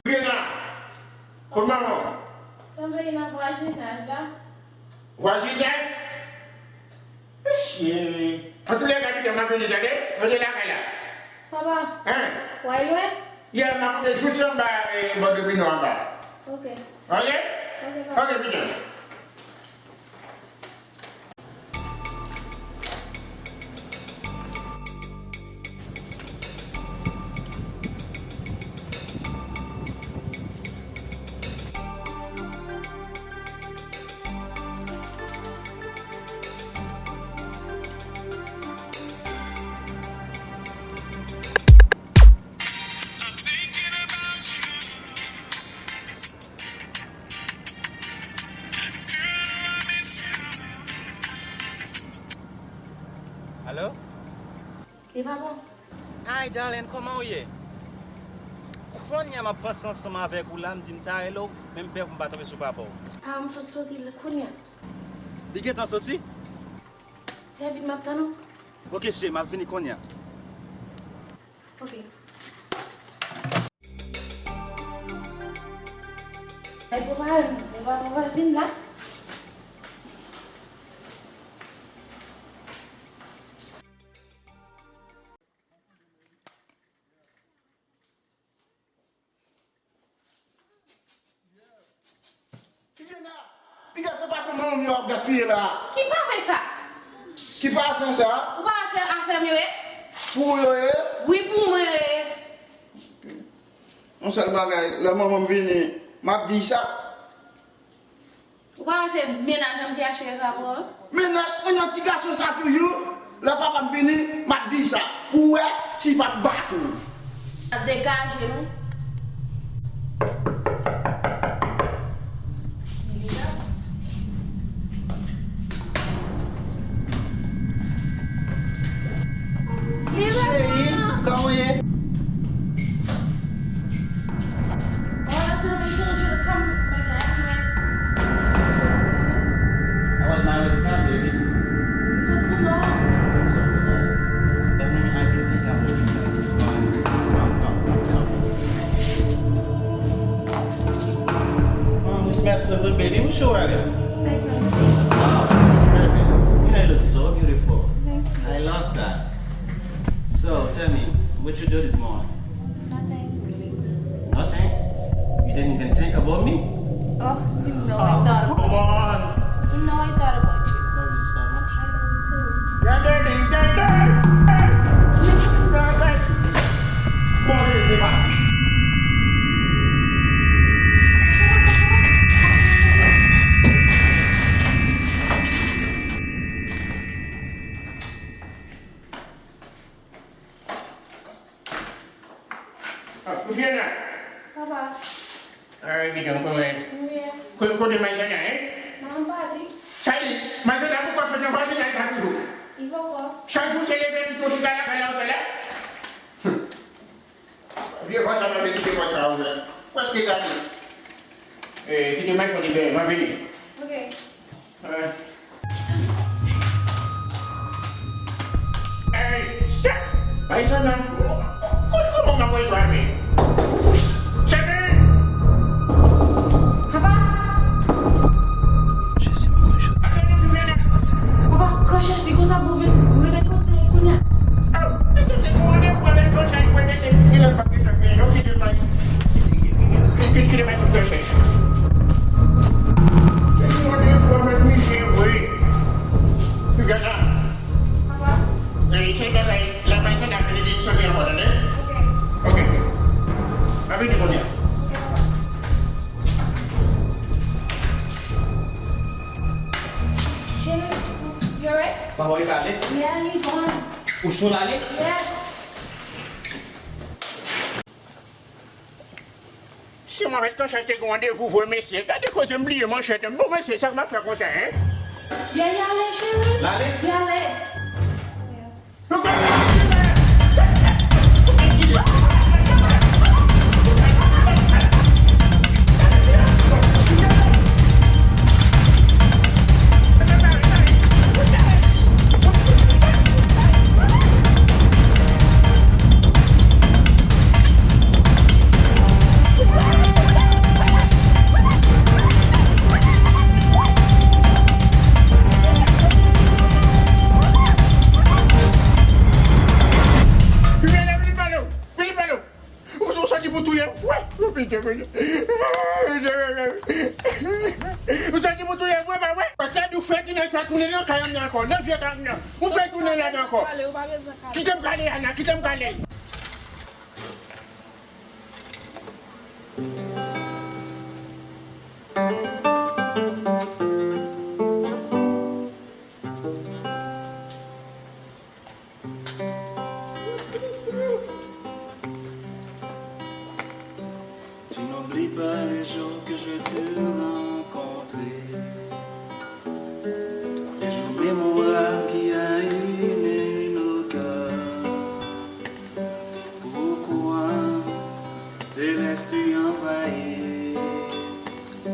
Rena, kòman w? Sanble n ap vwazinaj la. Vwazinaj? Mesye. Antoulèka, pita, m ap vini, tande? Mwen te lakay la. Papa. Hein? W al lwen? Yeah, m ap monte jis anba, eh, bò domino anba. Ok. Ok? Ok, papa. Ok, pita. Alo? Li pa bon. Hi, darling, kòman w ye? Kounye a m ap panse ansanm avèk ou la, m di m ta rele w, men m pè pou m pa tonbe sou papa w. Ah, m sot soti l kounye a. Li gentan soti? Fè vit, m ap tann ou. Ok, cheri, m ap vini kounye a. Ok. Ay, papa, e pa papa vin la. Viviana, piga se pafen manman m yo ap gaspiye la. Ki pafen sa? Ki pafen sa? Ou pa wè se afè m yo ye? Pou ou yo ye? Wi, pou mwen yo ye. Yon sèl bagay, lè manman m vini, m ap di sa. Ou pa wè se mennaj an m ki achte sa pou ou? Mennaj, mennaj ti gason sa toujou. Lè papa m vini, m ap di sa. Pou w wè si l p ap bat ou. Degaje nou. Cheri, kòman w ye? Wala, tou m chanje l, kòm mwen ta renmen. That's a good baby. What's your wagon? Six hundred. Wow, that's my favorite. You know, you look so beautiful. Thank you. I love that. So, tell me, what you do this morning? Nothing, really. Nothing? You didn't even think about me? Oh, you know I thought about you. Come on. You know I thought about you. Love you so much. I love you too. Bon, allez, on est parti. Ah, ou vyen la? Papa. Ah, evident, kòman? Mwen. Ko-, kote Maizana, hein? Nan pati. Sa di, Maizana, poukò fè nan pati la sa toujou? Li poko. Chak jou se leve pito chita la, bay la, ou se la? Vye vant sa pa vle kite vant sa ouvè. Prèske gate. Eh, kite m al fè ti benyen, m ap vini. Ok. Eh. Eh, chè! Bay sa la. Kote kòman m ap wè jwa men? Chè men! Papa! Jezi, mwen jwe. Papa, kò chèch li konsa pou vin rive kote kounye a. Aw, mesye, m te gen randevou avèk Kòchèch, mwen, mesye, kilè l pa t gentan fè, yo kite m al, kite, kite, kite m al sou Kòchèch. M te gen randevou avèk misye vre. Gade la. Papa. E, se bagay, la bay sa n ap vini di m soti ankò, tande? Ok. Ok. M ap vini kounye a. Ok, papa. Cheri, you alright? Papa, ou prale? Yeah, he's gone. Ou cho l ale? Yes. Si mwen avèk Kòchèch te gen randevou vre, mesye. Gade koze m bliye manchèt. Bon, mesye, sa k m ap fè konsa, hein? Yeah, y ale, cheri. L ale? Y ale. Ou, ou soti pou touye m? Wè! Ou pitié, pitié. Ou soti pou touye m, wè, pa wè? Paske ou fè ki nèg sa tounen nan kay an nan ankò, nan vye kay an nan. Ou fè tounen ladan ankò. Kite m kale, Ana, kite m kale. Tu n'oublies pas le jour que je t'ai rencontré, le jour mémorable qui a uni nos cœurs. Pourquoi te laisses-tu envahir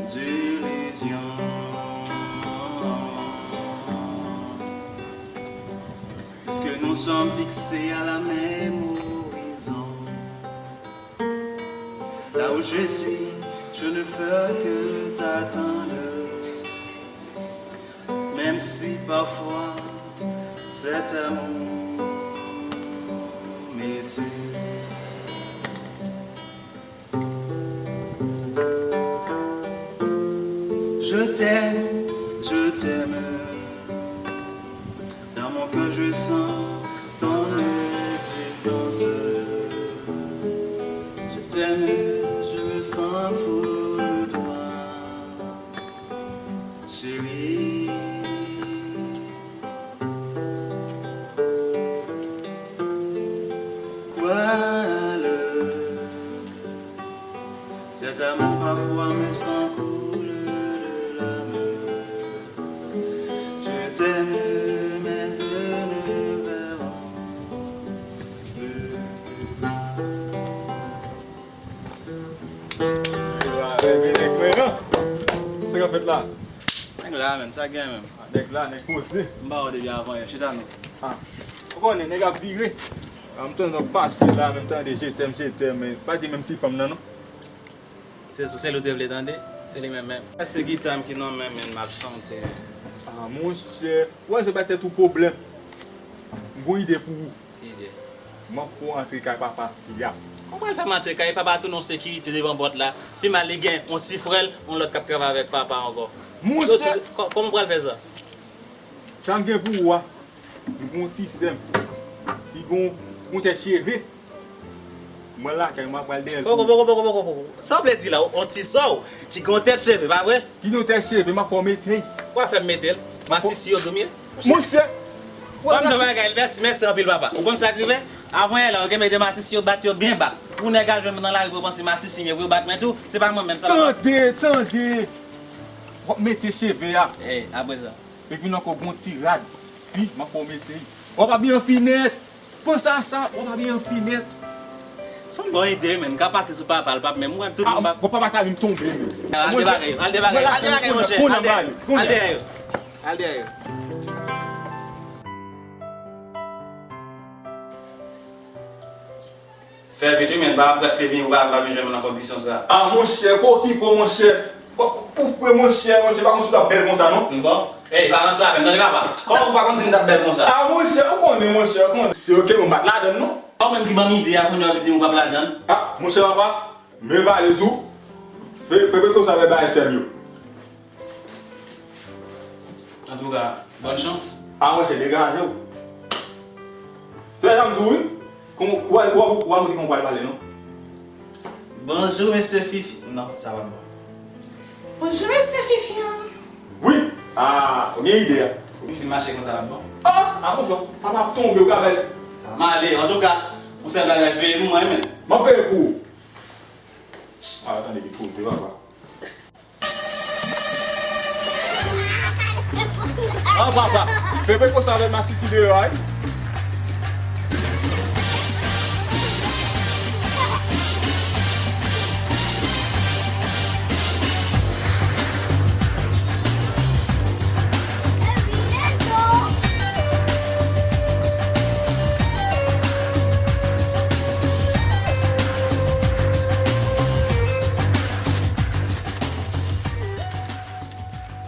d'illusions? Puisque nous sommes fixés à la même horizon. Là où je suis, je ne ferai que t'attendre. Même si parfois cet amour me tue. Je t'aime, je t'aime. Dans mon cœur, je sens ton existence. Je t'aime, je me sens fou de toi, chérie. Crois-le, cet amour parfois me sent couler de larmes. Je t'aime, mais je ne verrai plus que Sa k ap fèt la? Nèg la, menm, sa gen menm. Nèg la, nèg poze. M ba w depi avan yè, chita non. Ah. Ou konnen, nèg ap vire. Ah, m tande w pase la, menm tande je t'aime, je t'aime, men pa di menm fi fanm nan, non. Se sou sèl ou te vle tande? Se li menm menm. Se gita m ki nan men m, men m ap chante. Ah, monchè. Wè, se pa tèt ou pwoblèm. M gon ide pou ou. Ki ide? M ap fè w antre kay papa fi a. Kòman w pral fè m antre kay papa? Tou nan sekirite devan pòt la. Pi mal li gen yon ti frè l, yon lòt k ap travay avèk papa ankò. Monchè! Kò-, kòman w pral fè sa? Sa m gen pou ou a, m gen yon ti sè m. Li gen yon tèt cheve. Mwen lakay mwen pral dèyè l. Poko, poko, poko, poko, poko. Sa w vle di la, yon ti sè w ki gen yon tèt cheve, pa vre? Ki gen yon tèt cheve, m ap fè w mete l. W ap fè m mete l? Masisi yo dou m ye? Monchè! Ban m di w bagay, mèsi, mèsi anpil, papa. Ou konn sa k rive? Avan yè la, yo gen mete masisi yo bat yo byen ba. Pou nèg al jwenn mwen nan lari pou yo panse masisi m ye, pou yo bat mwen tou, se pa mwen menm sa, papa. Tande, tande! W ap mete cheve a. Ey, apre sa? Epi nan kò w gen yon ti rad. Wi, m ap fè w mete. W ap abiye an finèt. Panse a sa, w ap abiye an finèt. Se yon bon ide, men. M ka pase sou papa, l p ap menm wè m, tout moun p ap. Bon, papa ka vin tonbe, men. Al debake, al debake, al debake, monchè. Al debake, al debake. Al debake. Fè vit wi, men, papa prèske vini, ou pa, pa vin jwenn mwen nan kondisyon sa. Ah, monchè, pa okipe w, monchè. Pou, pou frè, monchè, monchè, pa konn si w t ap bèl konsa, non. Bon. Ey, pa ranse avè m, tande, papa. Kòman ou pa konn si m t ap bèl konsa? Ah, monchè, ou konnen, monchè, ou konnen. Se yo ke nou bat ladann, non. Ou menm ki ban m ide a, kounye a w ap di m ou p ap ladann. Ah, monchè, papa, men valiz ou. Fè, fè prekosyon avèk bagay sè m yo. Antouka, bòn chans. Ah, monchè, degaje w. Fè jan m di w, wi. Kòman, w a, w a, w a montre kòman w pral pale, non? Bonjou, mesye Fifi. Non, sa pa bon. Bonjou, mesye Fifi an. Wi. Ah, ou gen ide a. Si m mache konsa, l ap bon. Ah, ah, monchè, papa ap tonbe, ou ka bèl. M ale, antouka, yon sèl bagay, veye pou mwen, men. M ap veye pou ou. Ah, tande, li poze, papa. Ah, papa, fè prekosyon avèk masisi deyò a, wi.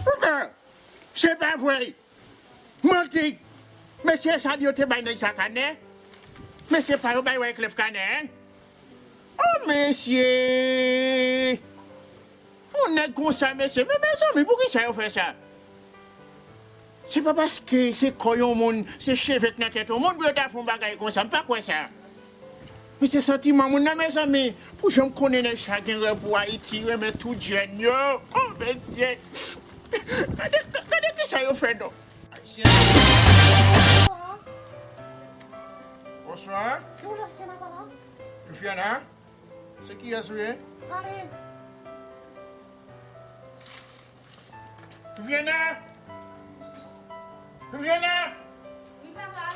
Poutan, se pa vre. Manti. Mesye sa di yo te bay nèg sa kanè. Mesye pa yo bay Wyclef kanè, en? Oh, mesye! Yon nèg konsa, mesye. Men, mezanmi, poukisa yo fè sa? Se pa paske se kò yon moun, se cheve k nan tèt yon moun pou yo ta fè yon bagay konsa. M pa kwè sa. Men se santiman moun nan, mezanmi. Pou jan m konnen nèg sa gen rèv pou Ayiti, renmen tout jèn yo. Oh, mesye. Gade, gade kisa yo fè non. Ayisyen. Bonswa. Se ou Lafyana pa la? Lafyana? Se kiyès ou ye? Valin. Lafyana! Lafyana! Wi, papa.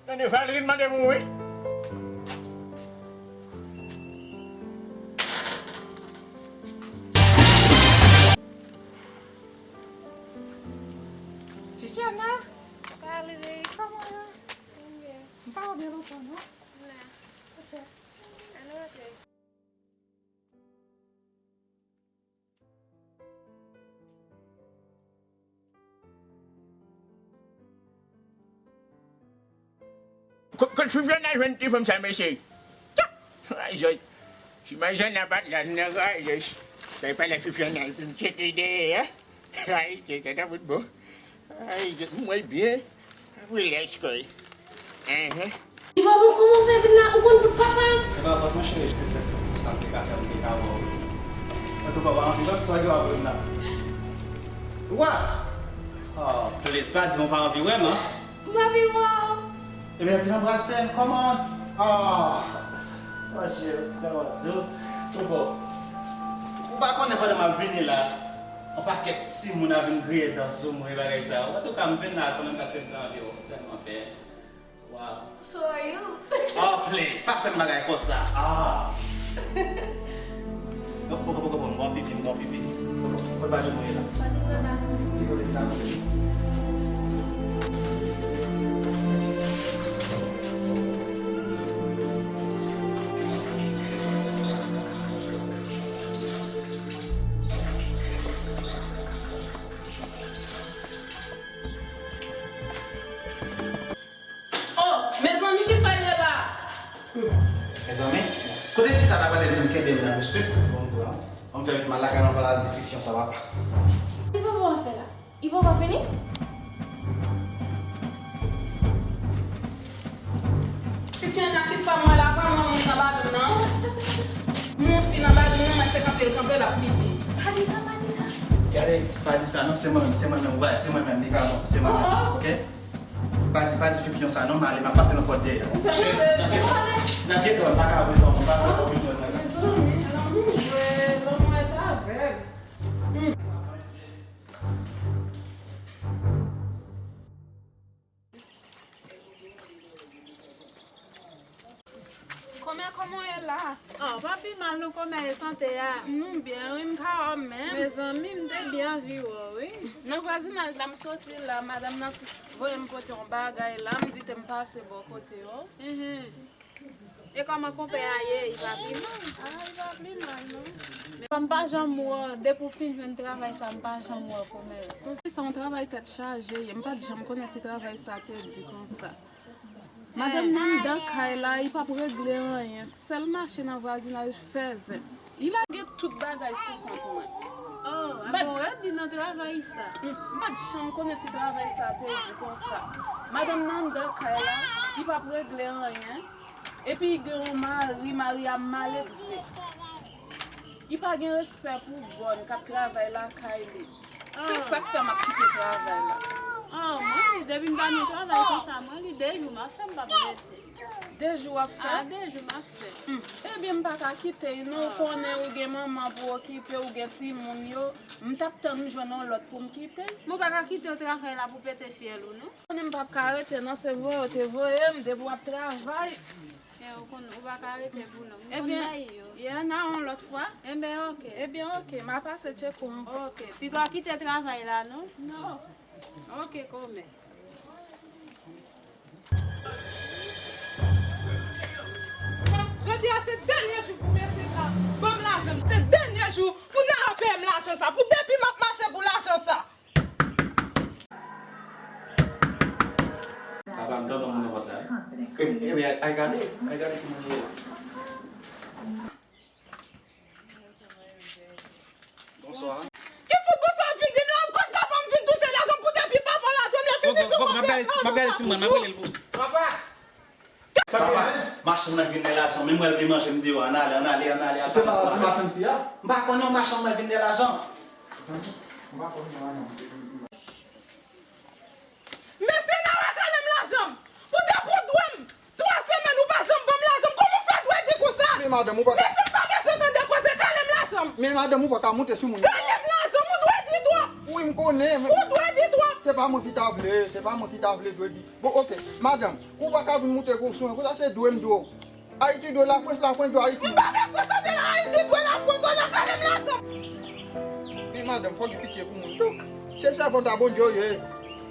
Tande, Valin mande pou ou, wi. Fifiana, pale, kòman yo? Mwen byen. M pa wè w byen lontan, non. M la. Ok. Ann rantre. Kot, kot Fifiana jwenn ti fanm sa, mesye? Tcha! Ay, Jòj. Si Marijana pa t la, nèg, ay, Jòj. Sa e pale Fifiana, epi m tcheke dèyè, en? Ay, se sa ta fout bon. Ay, Jòj, mwen byen. Rilaks, kòy. Enhen. Li pa bon, kòman w fè vin la? Ou konn tout papa? Se pa fòt mwen, cheri, se sèl sa m te ka fè, m te ka wè w. Antouka, w pa anvi wè m, sa w gen w ap wè m la? What? Oh, please, pa di m ou pa anvi wè m, an? M pa anvi wè w. Ebyen, vin anbrase m, come on. Oh, mon cheri, se tèlman dou. Ou bon. Ou pa konnen pandan m ap vini la, yon pakèt timoun ap vin griyen dan sou mwen, bagay sa yo. Antouka, m vin la kanmenm paske m te anvi wè w, se tèlman bèl. Wow. So are you? Oh, please, pa fè m bagay konsa. Ah. Poko, poko, poko, m gon pipi, m gon pipi. Poko, kot vajen mwen ye la? Ki kote sa mwen ye? Ki sa ta pale vin kenbe m nan, mesye? Bon, bra. An m fè vit mal lakay mwen, pral di Fifyon sa papa. Ki papa w ap fè la? Li poko fini? Fifyon, nan kisa m wè la, pa mwen moun nan badou nan. Moun fi nan badou nan, mwen se kanpe l kanpe l ap pipi. Pa di sa, pa di sa. Gade, pa di sa non, se mwen menm, se mwen menm, ou wè, se mwen menm, li pa bon, se mwen menm, oke? Pa di, pa di Fifyon sa non, m ale, m ap pase nan pòt dèyè. Ou fè mistèk, ou ale. N ap gete wè, m pa ka wè non, m pa ka wè, ou jwenn mwen la. Mezanmi, lanmou jwe, lanmou est aveugle. Hmm. Kòmè, kòman w ye la? Ah, pa pi mal non, kòmè, e sante a? Nou byen, wi, m ka wè w menm. Mezanmi, m te byen anvi wè w, wi. Nan vwazinaj la, m soti la, madanm nan s- voye m pote yon bagay la, m di te m pase bò kote w. Enhen. E kòman konpè a ye? Li pa pi mal? Ah, li pa pi mal, non. Men m pa janm wè, depi w fin jwenn travay sa, m pa janm wè kòmè. Se yon travay tèt chaje ye. M pa t janm konnen si travay sa te di konsa. Madanm nan anndan kay la, li p ap regle anyen. Sèl mache nan vwazinaj fè zen. Li lage tout bagay sou kont mwen. Oh, alò rèd li nan travay sa. M pa t janm konnen si travay sa te di konsa. Madanm nan anndan kay la, li p ap regle anyen. Epi li gen yon mari, mari a maledve. Li pa gen respè pou bòn k ap travay lakay li. Se sa k fè m ap kite travay la. Ah, mwen li, depi m pa nan travay konsa, mwen li de jou m ap fè, m p ap rete. De jou w ap fè? Ah, de jou m ap fè. Hmm. Ebyen, m pa ka kite l non, ou konnen ou gen manman pou okipe, ou gen timoun yo. M t ap tann m jwenn yon lòt pou m kite l. Men w pa ka kite w travay la pou pete fyèl ou non. Konnen m p ap ka rete non, se voye w te voye m, depi w ap travay. E ou konn, ou pa ka rete pou long. Ou konn bagay yo. Ebyen, yeah, nan yon lòt fwa. Enben, oke. Ebyen, oke, m a pase tcheke w ankò. Oke. Piga w kite travay la, non? Non. Oke, kòmè. Jodi a se dènye jou pou mesye sa ban m lajan. Se dènye jou pou nèg la peye m lajan sa. Pou depi m ap mache pou lajan sa. Papa, m tande moun nan pòt la, wi. E, e, wi, ay, ay, gade, ay, gade ki moun li ye. Bonswa. Ki fout bonswa vin di m la, m konn papa m vin touche lajan pou depi papa la jwenn m la fini pou m ap gade si mwen, m ap rele l pou. Papa! Papa, machann nan vin dèyè lajan, men mwen vle manje m deyò, ann ale, ann ale, ann ale, al pa nan machann fi a. M pa konnen yon machann mwen vin dèyè lajan. M pa konnen yon machann. Mesye, n a wè kale m lajan m. Pou depi w dwe m twa semèn, ou pa janm ban m lajan m. Kòman w fè dwe di konsa? Men madanm, ou pa ka. Mesye, m pa bezwen tande koze, kale m lajan m. Men madanm, ou pa ka monte sou moun. Kale m lajan m, ou dwe di twòp. Wi, m konnen, men. Ou dwe di twòp. Se pa mwen ki ta vle, se pa mwen ki ta vle dwe di. Bon, oke, madanm, ou pa ka vin monte gwo sou mwen konsa, se dwe m dwe w. Ayiti dwe Lafrans, Lafrans dwe Ayiti. M pa bezwen tande la, Ayiti dwe Lafrans, ann al kale m lajan m. Men madanm, fò gen pitye pou moun tou. Se sèvant a Bondye w ye.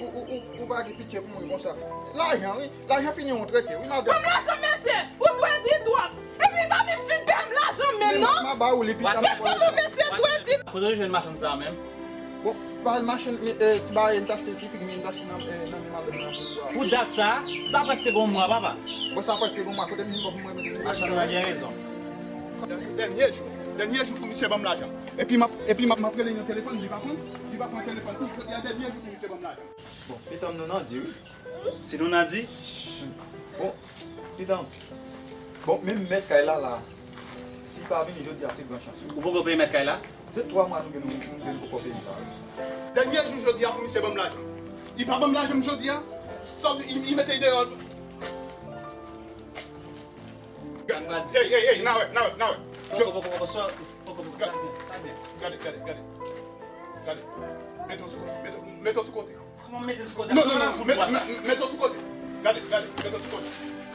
Ou, ou, ou, ou pa gen pitye pou moun konsa. Lajan, wi. Lajan fini yon trete, wi, madanm. Ban m lajan m, mesye. Ou dwe di twòp. Epi pa menm fin peye m lajan m menm, non. Men m a ba ou li pita. Kèlke moun, mesye, dwe di. Kote w jwenn machann sa a menm? Bon, pa machann, men, eh, ti bagay m t achte, ti figi m t achte nan, eh, nan men madanm nan pou m bwè. Pou dat sa, sa prèske gen yon mwa, papa. Bon, sa prèske gen yon mwa, kote m jwenn kòb pou mwen mete. Machann nan gen rezon. Dènye jou, dènye jou pou misye ban m lajan. Epi m ap, epi m ap, m ap rele nan telefòn, li pa pran, li pa pran telefòn. Tou jodi a dènye jou pou misye ban m lajan. Bon, pitanm nou nan di wi. Si nou nan di. Bon, pitanm. Bon, menm mèt kay la la. Si li pa vini jodi a, se gran chans wi. Ou poko peye mèt kay la? De twa mwa nou gen nou, nou gen nou poko peye sa wi. Dènye jou jodi a pou misye ban m lajan. Li pa ban m lajan m jodi a. Sòf li, li mete l deyò. Sa n pral di. Ey, ey, ey, n a wè, n a wè, n a wè. Poko, poko, poko, sa, poko, poko, sa byen, sa byen. Gade, gade, gade. Gade. Mete w sou kote, mete w, mete w sou kote. Kòman mete l sou kote? Non, non, non, mete w sou kote. Gade, gade, mete w sou kote.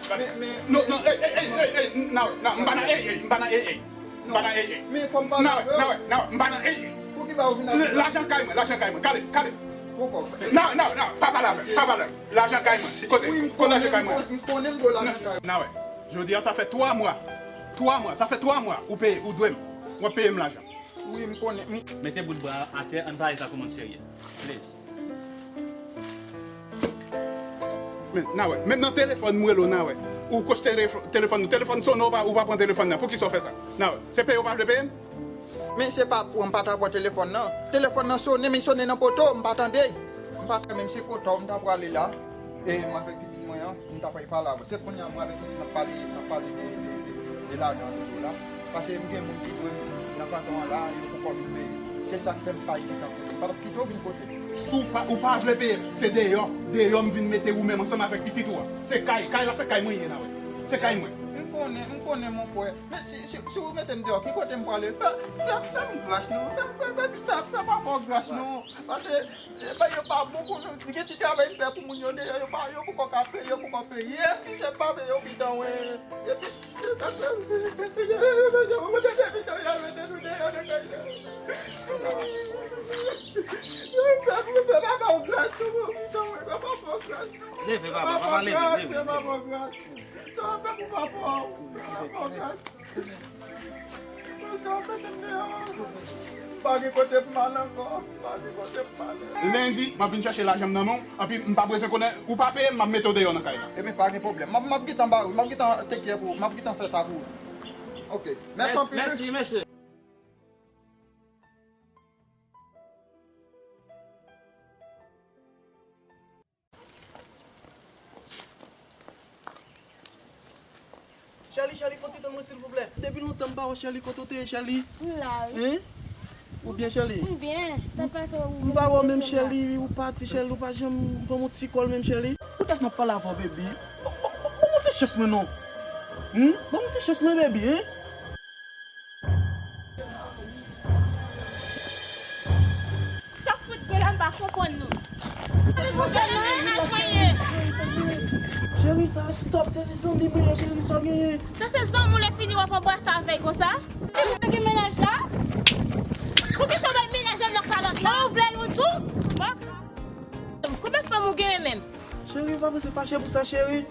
Gade. Non, non, ey, ey, ey, ey, ey, n a wè, n a wè, m pa nan ey, ey, m pa nan ey, ey. M pa nan ey, ey. Men fò m pale avè w. N a wè, n a wè, n a wè, m pa nan ey, ey. Pou ki ba ou vin avè m? Lajan kay mwen, lajan kay mwen. Gade, gade. Poko. N a wè, n a wè, n a wè, pa pale avè m, pa pale avè m. Lajan kay mwen. Kote? Kote lajan kay mwen? M konnen m dwe lajan kay ou. N a wè. Jodi a, sa fè twa mwa. Twa mwa. Sa fè twa mwa. Ou peye, ou dwe m. W ap peye m lajan. Wi, m konnen. M... Mete bout bra atè, ann pale sa kou moun serye. Please. Men, n a wè. Menm nan telefòn, m rele w, n a wè. Ou koste telef-, telefòn nou. Telefòn sonnen, ou pa, ou pa pran telefòn nan. Poukisa w fè sa? Nan, se peye w pa vle peye m? Men se pa pou m pa ta pran telefòn nan. Telefòn nan sonnen, men sonnen nan poto, m pa tande. M pa tande, menm si kote w m ta prale la. E mwen avèk pitit mwen an, m ta pral pale avè w. Se kounye a mwen avèk misye n ap pale, n ap pale de, de, de, de lajan an tou la. Paske m gen moun ki dwe m nan kanton an la, yo poko vin peye. Se sa k fè m pa gentan kote. M pa t ap kite w vin kote m. Si w pa, ou pa vle peye m, se deyò, deyò m vin mete ou menm ansanm avèk pitit ou a. Se kay, kay la se kay mwen ye la, wi. Se kay mwen. M konnen, m konnen, mon frè. Men si, si, si w mete m deyò, ki kote m prale? Fè, fè, fè m gras non. Fè, fè, fè, fè, fè papa w gras non. Paske, e, ba yo pa bon pou nou. Gen ti travay m fè pou moun yo deyò, yo pa, yo poko ka peye, yo poko peye. Epi se pa peye yo ki tan, wi. Epi, se sa k fè, yo mete depi deyò, y al mete nou deyò nan kay la. Fè, fè papa w gras non, mon pitit, wi. Fè papa w gras non. Leve, papa, papa, leve, leve, leve. Fè papa w gras. Sa w ap fè pou papa w? Papa w gras. Paske w ap mete m deyò. Pa gen kote pou m al ankò. Pa gen kote pou m ale. Lendi, m ap vin chèche lajan m nan men w, anpi m pa bezwen konnen, ou pa peye m, m ap mete w deyò nan kay la. Ebyen, pa gen pwoblèm. M ap, m ap gentan ba ou, m ap gentan take care pou ou, m ap gentan fè sa pou ou. Oke. Mèsi anpil, wi. Mèsi, mesye. Chèli, Chèli, fè w ti tann mwen, silvouplè. Depi lontan m pa wè w, Chèli, kote w te ye, Chèli? M la, wi. Hein? Ou byen, Chèli? M byen. Sa k pase, ou menm, kote w la? M pa wè w menm, Chèli, ou pati, Chèli, ou pa janm ban m yon ti kòl menm, Chèli. Poutèt m ap pale avè w, baby. Ban, ban, ban, ban m yon ti chans mwen, non. Hmm? Ban m yon ti chans mwen, baby, hein? Sa fout gen la, m pa konprann nou. Pou sa la, mennaj mwen ye. Cheri, sa stop, se zanmi mwen ye, cheri, sa w genyen. Sa se zanmi w, lè fini w ap anbrase avè l konsa? Li pa gen mennaj la? Poukisa w bay mennaj la nan kalòt la? Ou vle yon tou? Bon. Konbyen fanm ou genyen menm? Cheri, ou pa bezwen fache pou sa, cheri.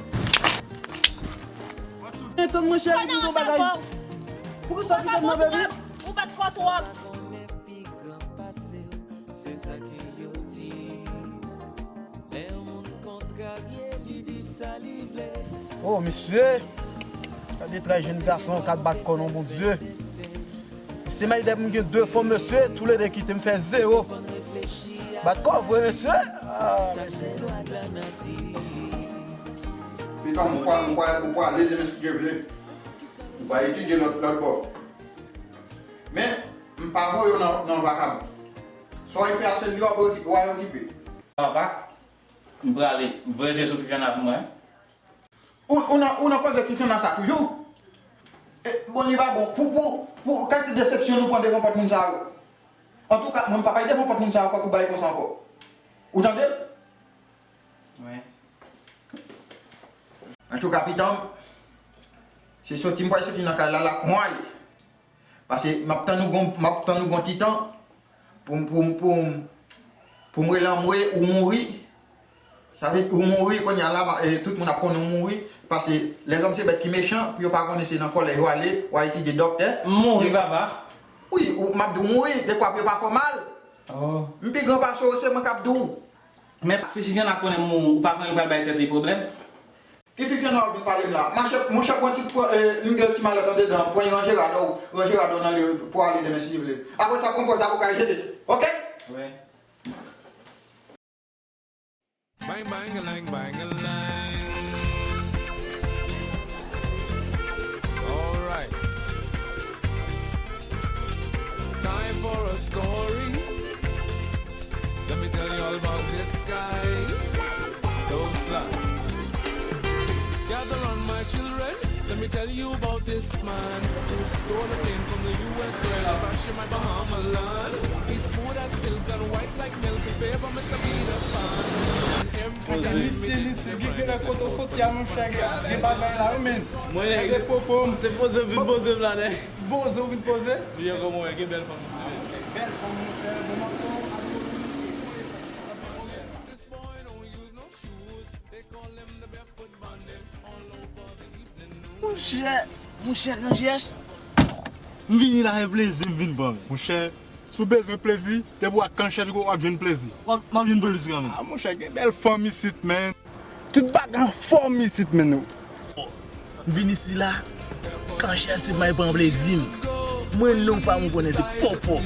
Tann mwen, cheri, pou yon bagay. Poukisa w kite m nan, baby? Ou bat kò twòp. Oh, mesye. Gade tray jèn gason k ap bat kò non, Bondye. Mesye, m ap di m gen de fanm, mesye, toulede kite m fè zewo. Bat kò vre, mesye. Ah, mesye. Piton, ou pa, ou pa, ou pa ale demen si Dye vle. Ou pa etidye lòt, lòt bò. Men, m pa voye w nan, nan vakabon. Sa w fè a se li w ap okipe, w a okipe. Papa, m prale. Voye je sou Fifiana pou mwen. Ou, ou nan, ou nan koze Fifiana sa toujou? E, bon, li pa bon. Pou, pou, pou kalite desepsyon nou pran devan pòt moun sa yo. Antouka, mwen m pa bay devan pòt moun sa yo ankò pou bagay konsa ankò. Ou tande? Wi. Antouka, pitan m, se soti m pral soti nan kay la, la k mwen ale. Paske m ap tann ou gon, m ap tann ou gon ti tan pou m, pou m, pou m, pou m rele anmwe ou mouri. Sa vle di ou mouri kounye a la, ma-, e, tout moun ap konnen ou mouri. Paske lèzòm se bèt ki mechan, pou yo pa konnen se nan kòlèj ou ale, w a etidye dòktè. M mouri, papa. Wi, ou, m ap di w mouri, dekwa pou yo pa fè w mal. Oh. M pi gran pase w, se mwen k ap di w. Men si Fifiana konnen m mouri, ou pa konnen l pral bay tèt li pwoblèm? Ki Fifiana w ap vin pale m la? Mache, monchè, pran ti, pran, e, m gen yon ti malèt andedan, pran ranje rad ou, ranje rad ou nan li pou ale demen si Dye vle. Apre sa, pran pòz la pou w ka jete. Oke? Wi. Bang, bang, lang, bang, lang. Alright. Time for a story. Let me tell you all about this guy. So fly. Gather round, my children. Let me tell you about this man who stole a plane from the U S A. Crash in my Bahama land. He's smooth as silk and white like milk. His favor, Mister Peter Pan. And every time he misye, kote w soti a, monchè, gen bagay la, wi, men. Mwen, gade popo m. Se poze m vin poze m la, nèg. Poze w vin poze? Wi, kòman w ye? Gen bèl fanm isi, men. Bèl fanm, monchè. Bon, m ap fè yon Monchè, monchè, Ranjèch, m vini la e plezi m vin pran, men. Monchè, si w bezwen plezi, depi w ak Ranjèch, w ap jwenn plezi. W ap, m ap jwenn plezi kanmenm. Ah, monchè, gen bèl fanm isit, men. Tout bagay anfòm isit, men. M vin isi la, Kanchè se may pran plezi m. Mwen non pa m konnen se Popo.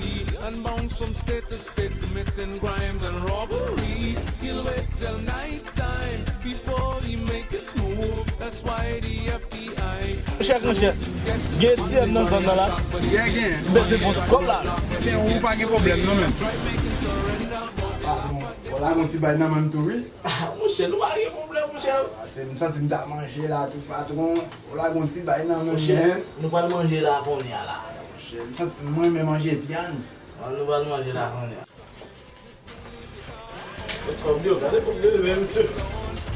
Chèk mwen chèk. Gen ti M nan zòn nan la. M bezwen pran ti kòb la. Ou pa gen pwoblèm non menm. Ou la gon ti bay nan menm tou wi. Monchè, nou pa gen pwoblèm, monchè. Pase m santi m ta manje la tou, patwon. Ou la gon ti bay nan menm. Monchè, nou pral manje la kounye a la. Monchè, m santi m renmen manje vyann. An, nou pral manje la kounye a. Kòb yo, gade kòb yo, men mesye.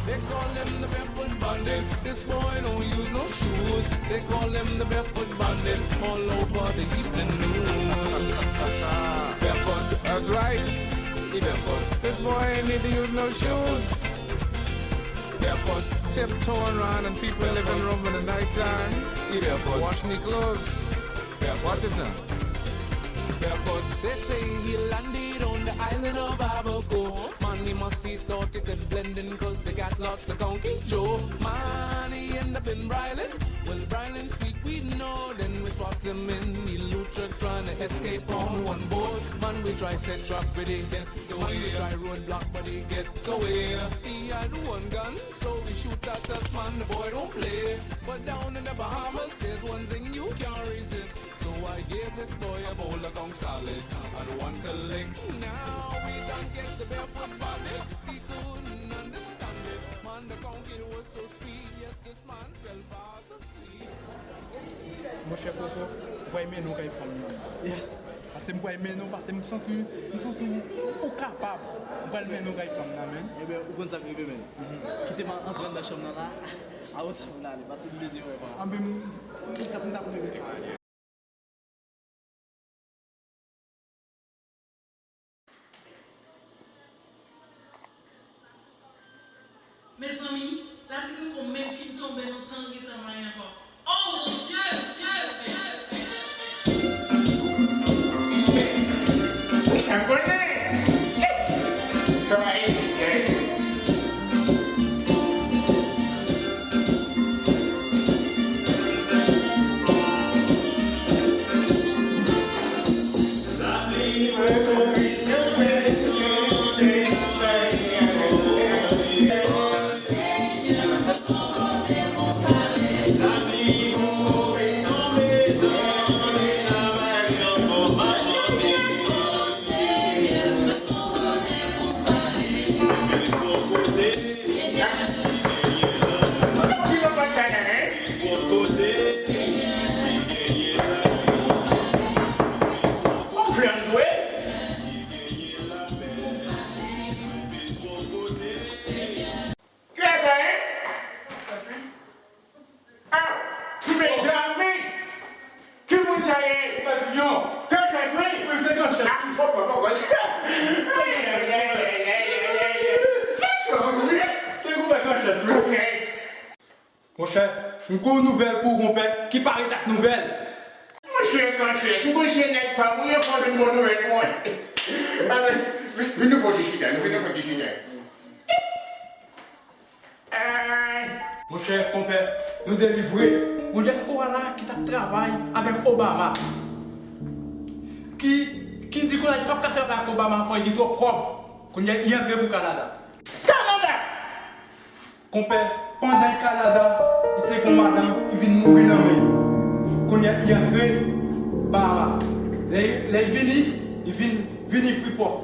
They call him the barefoot bandit. This boy don't use no shoes. They call him the barefoot bandit. All over the evening news. Barefoot, that's right. He barefoot. This boy ain't need to use no shoes. Barefoot, tiptoeing around in people living room in the nighttime. He barefoot. Wash me clothes. Watch it now. Barefoot. They say he landed on the island of Abaco. Man, he must he thought it had blending, 'cause they got lots of conky Joe. Man, he end up in Bryland. Well, Bryland sweet, we know. Then we spot him in the Lucha trying to escape on one boat. Man, we try set trap with it. Then so we try roadblock, but he get away. He had one gun, so we shoot at us, man. The boy don't play. But down in the Bahamas, there's one thing you can't resist. So I gave this boy a bowl of conch salad and one collect. Now we done get the barefoot bandit. He couldn't understand it. Man, the conch was so sweet. Yes, this man fell fast asleep. Monchè Popo, m pral mennen w kay fanm nan. Pase m pral mennen w, pase m santi, m santi w, ou kapab. M pral mennen w kay fanm nan, men. Ebyen, ou konn sa k rive, men. Kite m antre anndan chanm nan la. Avan sa pou n ale, pase m bezwen wè pa. Anben, m, m t ap, m t ap rele. Mezanmi, lapli poko menm fin tonbe, nou tan gentan mayen ankò. Oh mon Dieu, Dieu, Dieu, Dieu. Ou sa konnen? Travay. Kiyès sa ye? Ah, mezanmi! Ki moun sa ye? Kanchèt wi! Wi, se Kanchèt. Ah, poko, poko. Mezanmi! Se konpè Kanchèt wi. Monchè, m gen yon nouvèl pou ou, konpè, ki parèt ak nouvèl. Monchè Kanchèt, si w konn se nèg pa m, ou gen fò vin bon nouvèl pou mwen. Vin, vin nou fè yon ti chita, nou vin nou fè yon ti chita. Monchè, konpè, nou delivre. Gon dyaspora la ki t ap travay avèk Obama. Ki, ki di kounye a li p ap ka travay ak Obama ankò, li gen twòp kòb. Kounye a li antre pou Kanada. Kanada! Konpè, pandan l Kanada, li te gon madanm, li vin mouri nan men l. Kounye a li antre Bahamas. Lè, lè l vini, li vin, vini Freeport.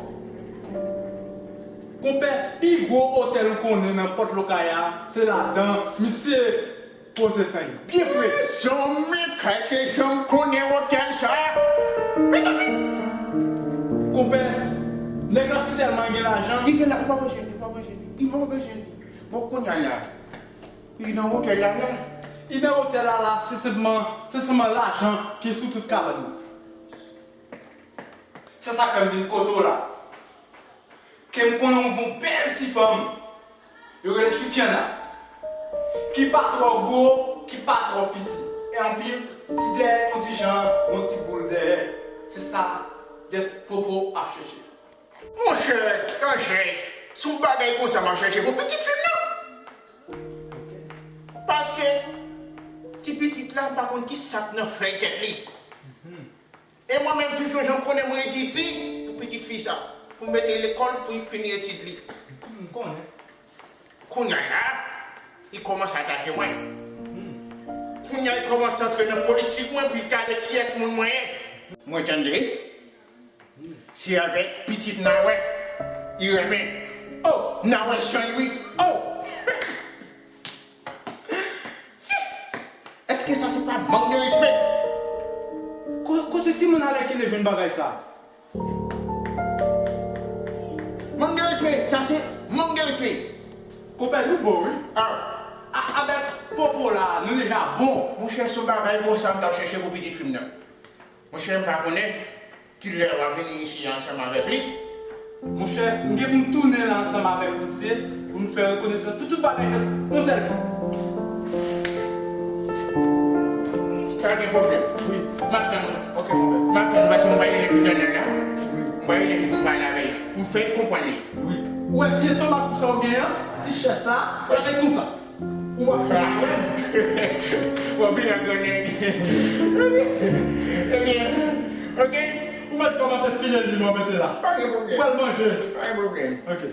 Konpè, pi gwo otèl ou konnen nan Pòt Lokay a, se ladan misye poze san l byen fre. Mezanmi, kay se jan m konnen otèl sa. Mezanmi! Konpè, nèg la si tèlman gen lajan. Li gen la, ou pa bezwen li, ou pa bezwen li, ou pa bezwen li. Bon, kounye a la, li nan otèl la la. Li nan otèl la la, se senpman, se senpman lajan ki sou tout kabann nan. Se sa k fè m vin kote w la. Ke m konnen w gon bèl ti fanm. Yo rele Fifiana. Ki pa twò gwo, ki pa twò piti. E anpil, ti dèyè, yon ti jan, yon ti boul dèyè. Se sa, dèt Popo ap chèche. Monchè, Kanchèt, se yon bagay konsa m ap chèche pou pitit fi m nan. Paske, Pitit la, m pa konn ki sa k nan fèy tèt li. E mwen menm, Fifyon, jan m konnen mwen etidye pou pitit fi sa, pou m mete l lekòl, pou l fini etid li. M konnen. Kounye a la, li kòmanse atake mwen. Kounye a, li kòmanse antre nan politik mwen pou l gade kiyès moun mwen ye. Mwen tande, se avèk pitit Nawè li renmen. Oh, Nawè chay wi. Oh! Èske sa se pa mank de respè? Ko-, kote timoun alèkile jwenn bagay sa? Mank de respè, sa se mank de respè. Konpè, nou bon, wi. Ah. A-, avèk popo la, nou deja bon. Monchè, se yon bagay konsa m t ap chèche pou pitit fi m nan. Monchè, m pa konnen kilè w a vini isi a ansanm avèk li. Monchè, m gen pou m tounen la ansanm avèk misye, pou nou fè rekonesans pou tout bagay fèt yon sèl jou. Pa gen pwoblèm. Wi. M ap tann ou. Ok, konpè. M ap tann ou, paske m va rele Fifyonèl la. Wi. M va rele l pou m pale avè l, pou m fè l konprann li. Wi. Ou wè ti estomak pou sa w gen an, ti chèz sa, w ap fè konsa. Ou pa fè la menm. W ap vin ak gran nèg. Ebyen, ok. Ou mèt kòmanse file li, mwen mete la. Pa gen pwoblèm. Ou pral manje. Pa gen pwoblèm. Ok.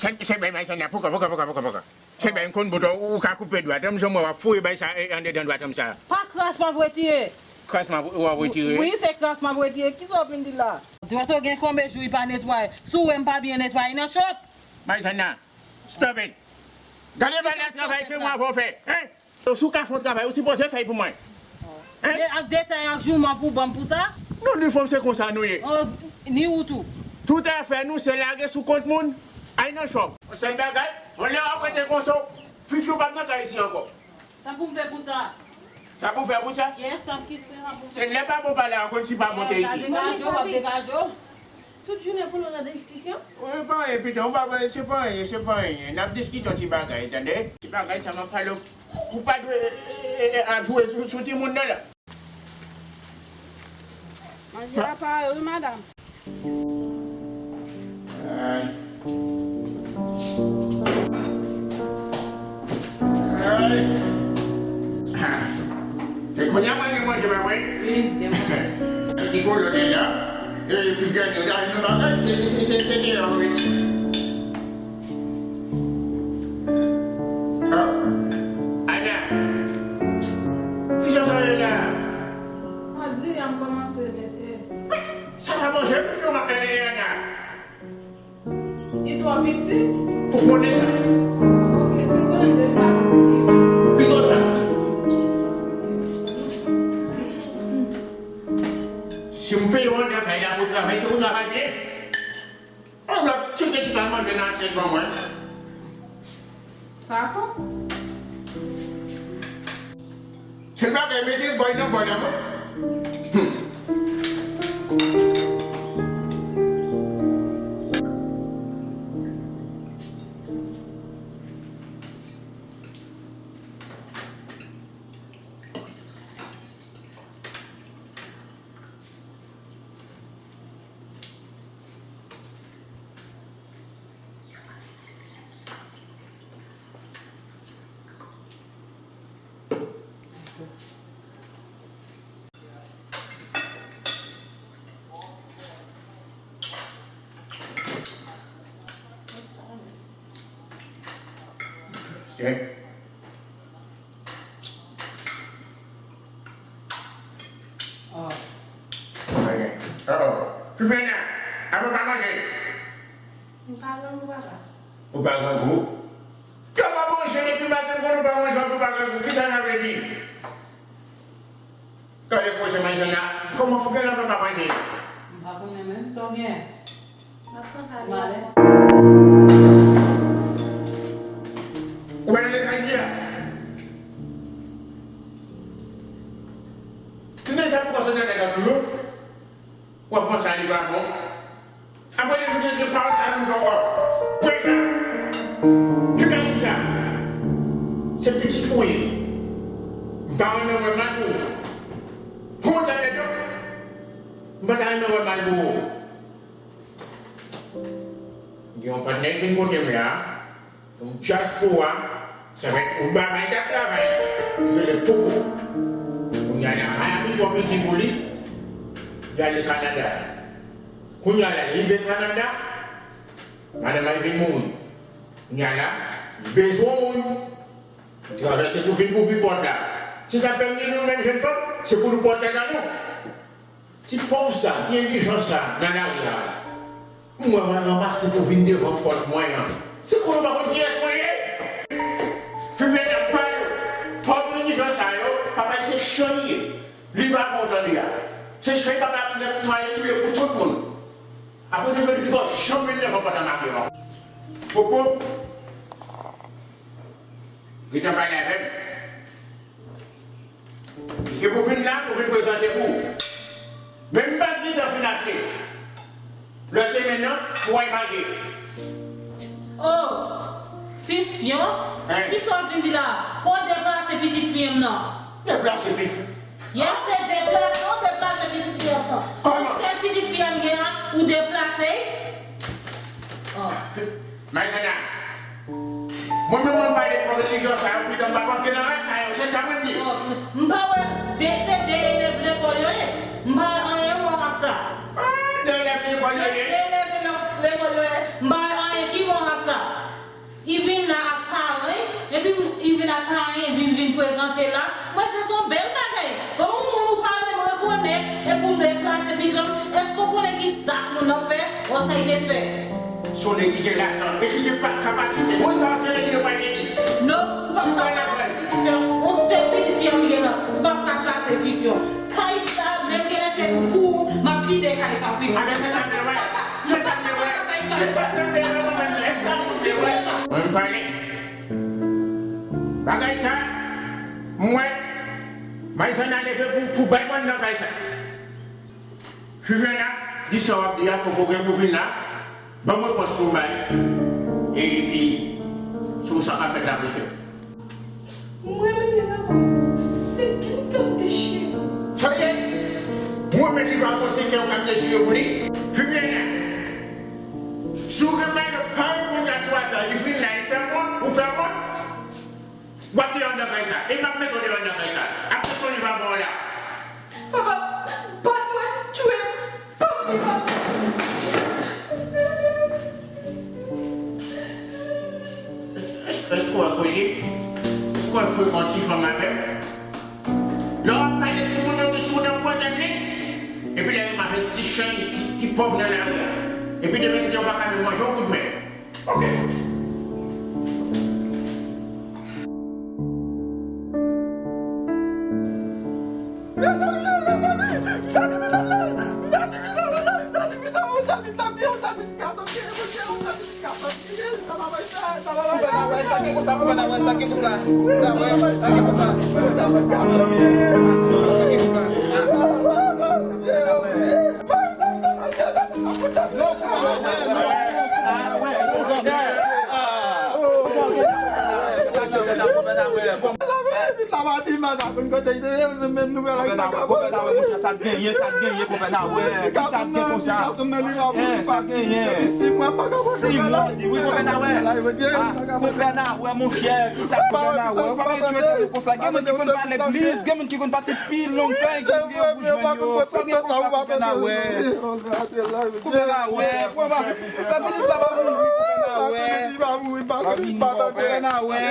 Sèl, sèl bay Marizanna, poukò, poukò, poukò, poukò, poukò. Sèl bay m konn bout, ou ka koupe dwat, m janm wè w ap foure bay sa, e, andedan dwat m sa. Pa kras m ap retire. Kras m ap, w ap retire? Wi, se kras m ap retire. Kisa w ap vin di la? Dwat ou gen konbe jou li pa netwaye? Si w wè m pa byen netwaye nan chòp. Marizanna, stop it. Gade valè travay ke mwen avè w fè, hein? Si w ka fè yon travay, ou sipoze fè l pou mwen. Hein? E ak detay ak jouman pou ban m pou sa? Non, nou fanm se konsa nou ye. Oh, ni ou tou. Tout afè nou se lage sou kont moun, ay nan chòp. Yon sèl bagay, yon lè w ap rete konsa, Fifyon p ap nan kay isi ankò. Sa pou m fè pou sa? Sa pou w fè pou sa? Yes, sa m kite sa pou m fè. Se lè pa bon pale a, konn si pa bon te iti. Degaje w, w ap degaje w. Tout jounen pou nou nan diskisyon? Wi, pa anyen, pita, ou pa, se pa anyen, se pa anyen. N ap diskite yon ti bagay, tande? Ti bagay sa m ap pale w, ou pa dwe, e, e, e, ap jwe sou, sou timoun nan la. Manje a pare wi, madanm. Ay. Ay. Ha. E kounye a mwen gen manje pa mwen? Wi, gen manje. Ti kolonèl la. E, ti grann yo, gade nan bagay, se, se, se, se deyò, wi. Ah. Ana. Kisa sa ye la? A di a m kòmanse mete. Sa pa manje, wi, yo, ma, e, e, Ana. Li twò piti? Ou konnen sa? Oh, ok, si l konnen m te vin avè ti fi. Pito sa. Si m peye w anndan kay la pou travay, se pou travay peye. Ou dwe tcheke ti kal manje nan asyèt ban mwen. Sa kon? Se bagay mete bòy nan bòy la mwen. Hmm. Sè. Oh. Ok. Oh. Fifyonèl, apa w pa manje? M pa grangou, papa. Ou pa grangou? Yo pa manje depi maten, konn ou pa manje, ou pa grangou. Kisa sa vle di? Gade koze Marizanna, kòman Fifyonèl fè pa manje? M pa konnen menm, sa w gen? M ap pran sa li. Malè. Ou pa nan lesansi a? Ti nèg W ap panse a li va bon. Apre li vin di pawòl sa nan bouch ankò. Break la. Ki gade sa? Se pitit mwen ye. M pa renmen wè mal pou ou. Kontan de do. M pa ta renmen wè mal pou ou. Gen yon patnè ki vin kote m la. Yon dyaspora, sa fè yon bagay k ap travay, ki rele Popo. Kounye a la, Miami twò piti pou li, li ale Kanada. Kounye a la, li rive Kanada, madanm li vin mouri. Kounye a la, li bezwen yon moun pou travèse pou vin pou ouvri pòt la. Se sa k fè m di nou menm jèn fanm, se pou nou pòte tèt an nou. Ti pòv sa, ti endijans sa, nan lari a. M wè w al ranmase pou vin devan pòt mwen an. Se konnen w pa konn kiyès mwen ye? Fimèl ap pale. Pòv endijans sa yo, papa se chan li ye. Li pa kontan li a. Se chan papa ap netwaye sou li pou tout moun. Apre de jodi, li pa janm vin devan pòt la make non. Popo, gentan pale avè m. Li gen pou vin la, pou vin prezante pou ou. Men m pa t gentan fin achte. Lòt semèn nan, pou w al mande. Oh, Fifyon, kisa w vin di la? Pou w deplase pitit fi m nan. Deplase pitit? Yes, se deplase, w deplase pitit fi m nan. Kòman? Sèl pitit fi m gen an, ou deplase? Oh. Maizena, mwen menm mwen pale pòv endijans sa yo, pitit m pa antre nan ras sa yo, se sa mwen di. M pa wè de, se de elèv lekòl yo ye. M pa wè anyen wrong ak sa. Ah, de elèv lekòl yo ye? De elèv lekòl yo ye. M pa wè anyen ki wrong ak sa. Li vin la ak paran, epi li vin ak paran, vin, vin prezante la. Mwen, sa se yon bèl bagay. Bon, yon moun ou pa menm rekonèt, epi w deplase pitit lan, èske w konnen ki zak moun nan fè? Bon, sa li te fè. Se yon nèg ki gen lajan e ki gen pa-, kapasite. Moun sa a se nèg yo pa gen li. Non, ou pa ka pale pitit fi an. Yon sèl pitit fi an m gen nan. Ou pa ka plase Fifyon. Kay sa, menm genlè se pou kou, m ap kite kay sa, Fifyon. A, men se sa m te wè. Se sa m te wè. Se sa m te wè. Mwen m pale. Bagay sa, m wè. Maizena leve pou, pou bay mwen nan kay sa. Viviana, di sa w ap di a, Popo gen pou vin la. Ban m repons pou m bay. Epi, sou sa k ap fèt la pou l fè. Mwen menm nan mwen, se kè m k ap dechire. Sa l ye? Mwen menm li pa bon, se kè w k ap dechire pou li. Viviana, si w gen mal pa reponn a twa sa, li vin la, li fè wont, ou fè wont. W ap deyò anndan kay sa. E m ap mete w deyò anndan kay sa. Atansyon, li va ba w la. Papa, bat mwen, tchwe m, pa m li bat. Èske, èske w ap koze? Èske w ap jwe yon ti fanm avè m? Lè w ap pale timoun yo, di timoun yo pran tèt li. Epi lè yo avèk ti chay, ti, ti pòv nan lari a. Epi demen, si yo pa ka menm manje yon kout men. Ok. Gouvènè a wè, sa gen konsa, gouvènè a wè, sa gen konsa. Gouvènè a wè, sa gen konsa. Sa gen konsa. Sa va di, madanm, konn kote l te ye, menm nouvèl ak madanm. Gouvènè a wè, monchè, sa t genyen, sa t genyen, gouvènè a wè. Ki sa t gen konsa? Sa t genyen? Sis mwa, di wi, gouvènè a wè. Ah, gouvènè a wè, monchè, ki sa gouvènè a wè? Ou pa vle tchwe tande konsa. Gen moun ki konn pale plis, gen moun ki konn pati pi lontan, e ki rive pou jwenn yo. Sa gen konsa, gouvènè a wè. Gouvènè a wè, pran pa sa pitit la pa mouri, gouvènè a wè. Pa vini, gouvènè a wè.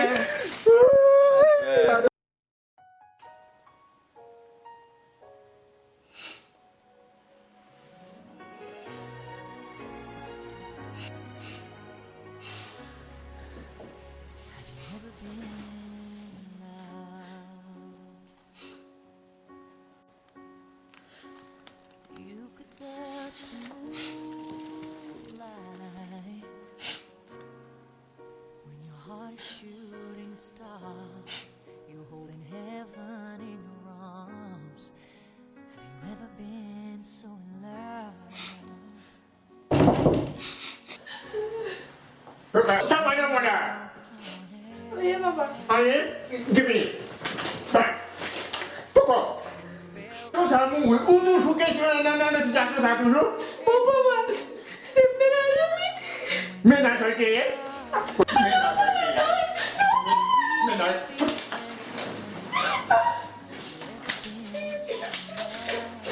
You could touch the moonlight when your heart is shooting stars. You Sa w wè nan mwen la? Anyen, papa. Anyen? Gimme. Ba. Poko. Konsa mouri. Ou toujou kesyon nan, nan, nan, nan sitiyasyon sa toujou? Bon, papa, se menaj ou li te ye. Menaj ou li te ye? Menaj ou li te ye? Menaj.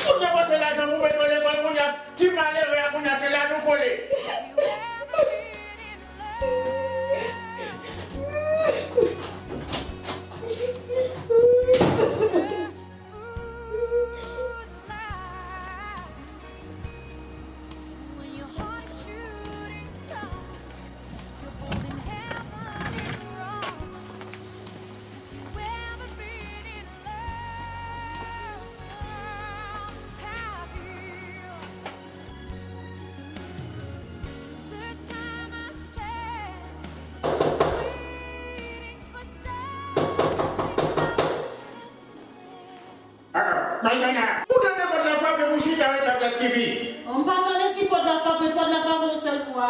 Ou te panse lajan pou mete w lekòl kounye a, ti malere a kounye a, se la nou kole. Maryana, ou tande pòt la frape pou chita ret ap gad T V. M pa tande si pòt la frape, pòt la frape yon sèl fwa.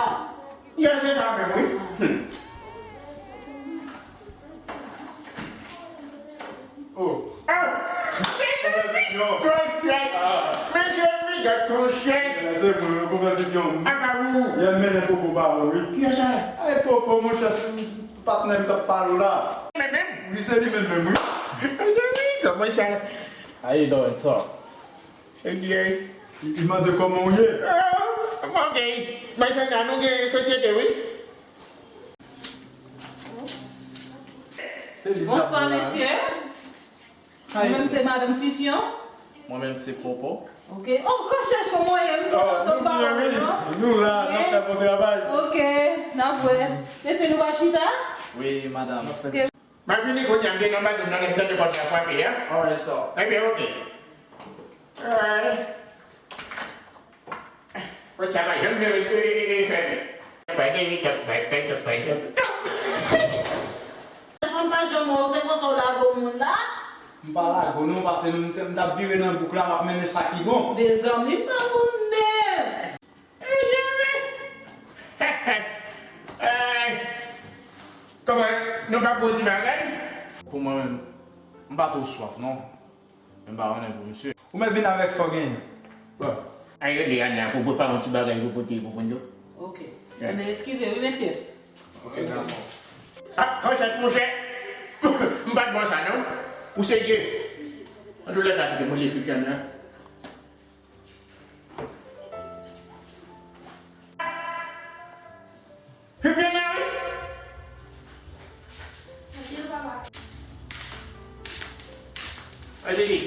Ya, se sa menm, wi. Hmm. Oh. Ah! Mesye, mi gad ton chen. Apa ou? Y ap mennen popo ba ou, wi. Kiyès sa? Ay, popo, monchè, se patnè m t ap pale w la. Men menm? Wi, se li menm menm, wi. Mesye, mi gad ton chen. How you doing, sir? Ebyen. Li mande kòman w ye. Ah, ok. Maryana, nou gen sosyete, wi. Se li m t ap pale la, wi. Bonswa, mesye. Mwen menm se Madanm Fifyon. Mwen menm se Popo. Ok. Oh, kanchèch, kòman w ye? M kontan tande pawòl ou, non? Nou la, n ap fè bon travay. Ok, n ap wè. Mesye, nou va chita? Wi, madanm. Ok. M ap vini kounye a, m te nan badminton, m tande pòt la frape a. Alright, sir. Ebyen, ok. Alright. Pòt sa pa janm, e, e, e, fèmen. Bay, bay, bay, bay, bay, bay, bay. Mwen pa janm wè w, se konsa w lage w moun la? M pa lage w non, paske m, m t ap vire nan bouk la, m ap mennen sa ki bon. Mezanmi, m pa konn menm. Mezanmi. Eh, kòman, nou pa pran ti bagay? Pou mwen menm, m pa twò swaf non. Men m pa konnen pou misye. Ou mèt vin avèk sa w genyen. Bon. Ay, rele Ana pou prepare yon ti bagay pou pote pou moun yo. Ok. Ebyen, eskize wi, mesye. Ok, dakò. Ah, kanchèch, monchè. M pa t bon sa, non. Ou serye? Antoulèka, kite mwen li Fifiane la. Fifiane la, wi. Anjeli.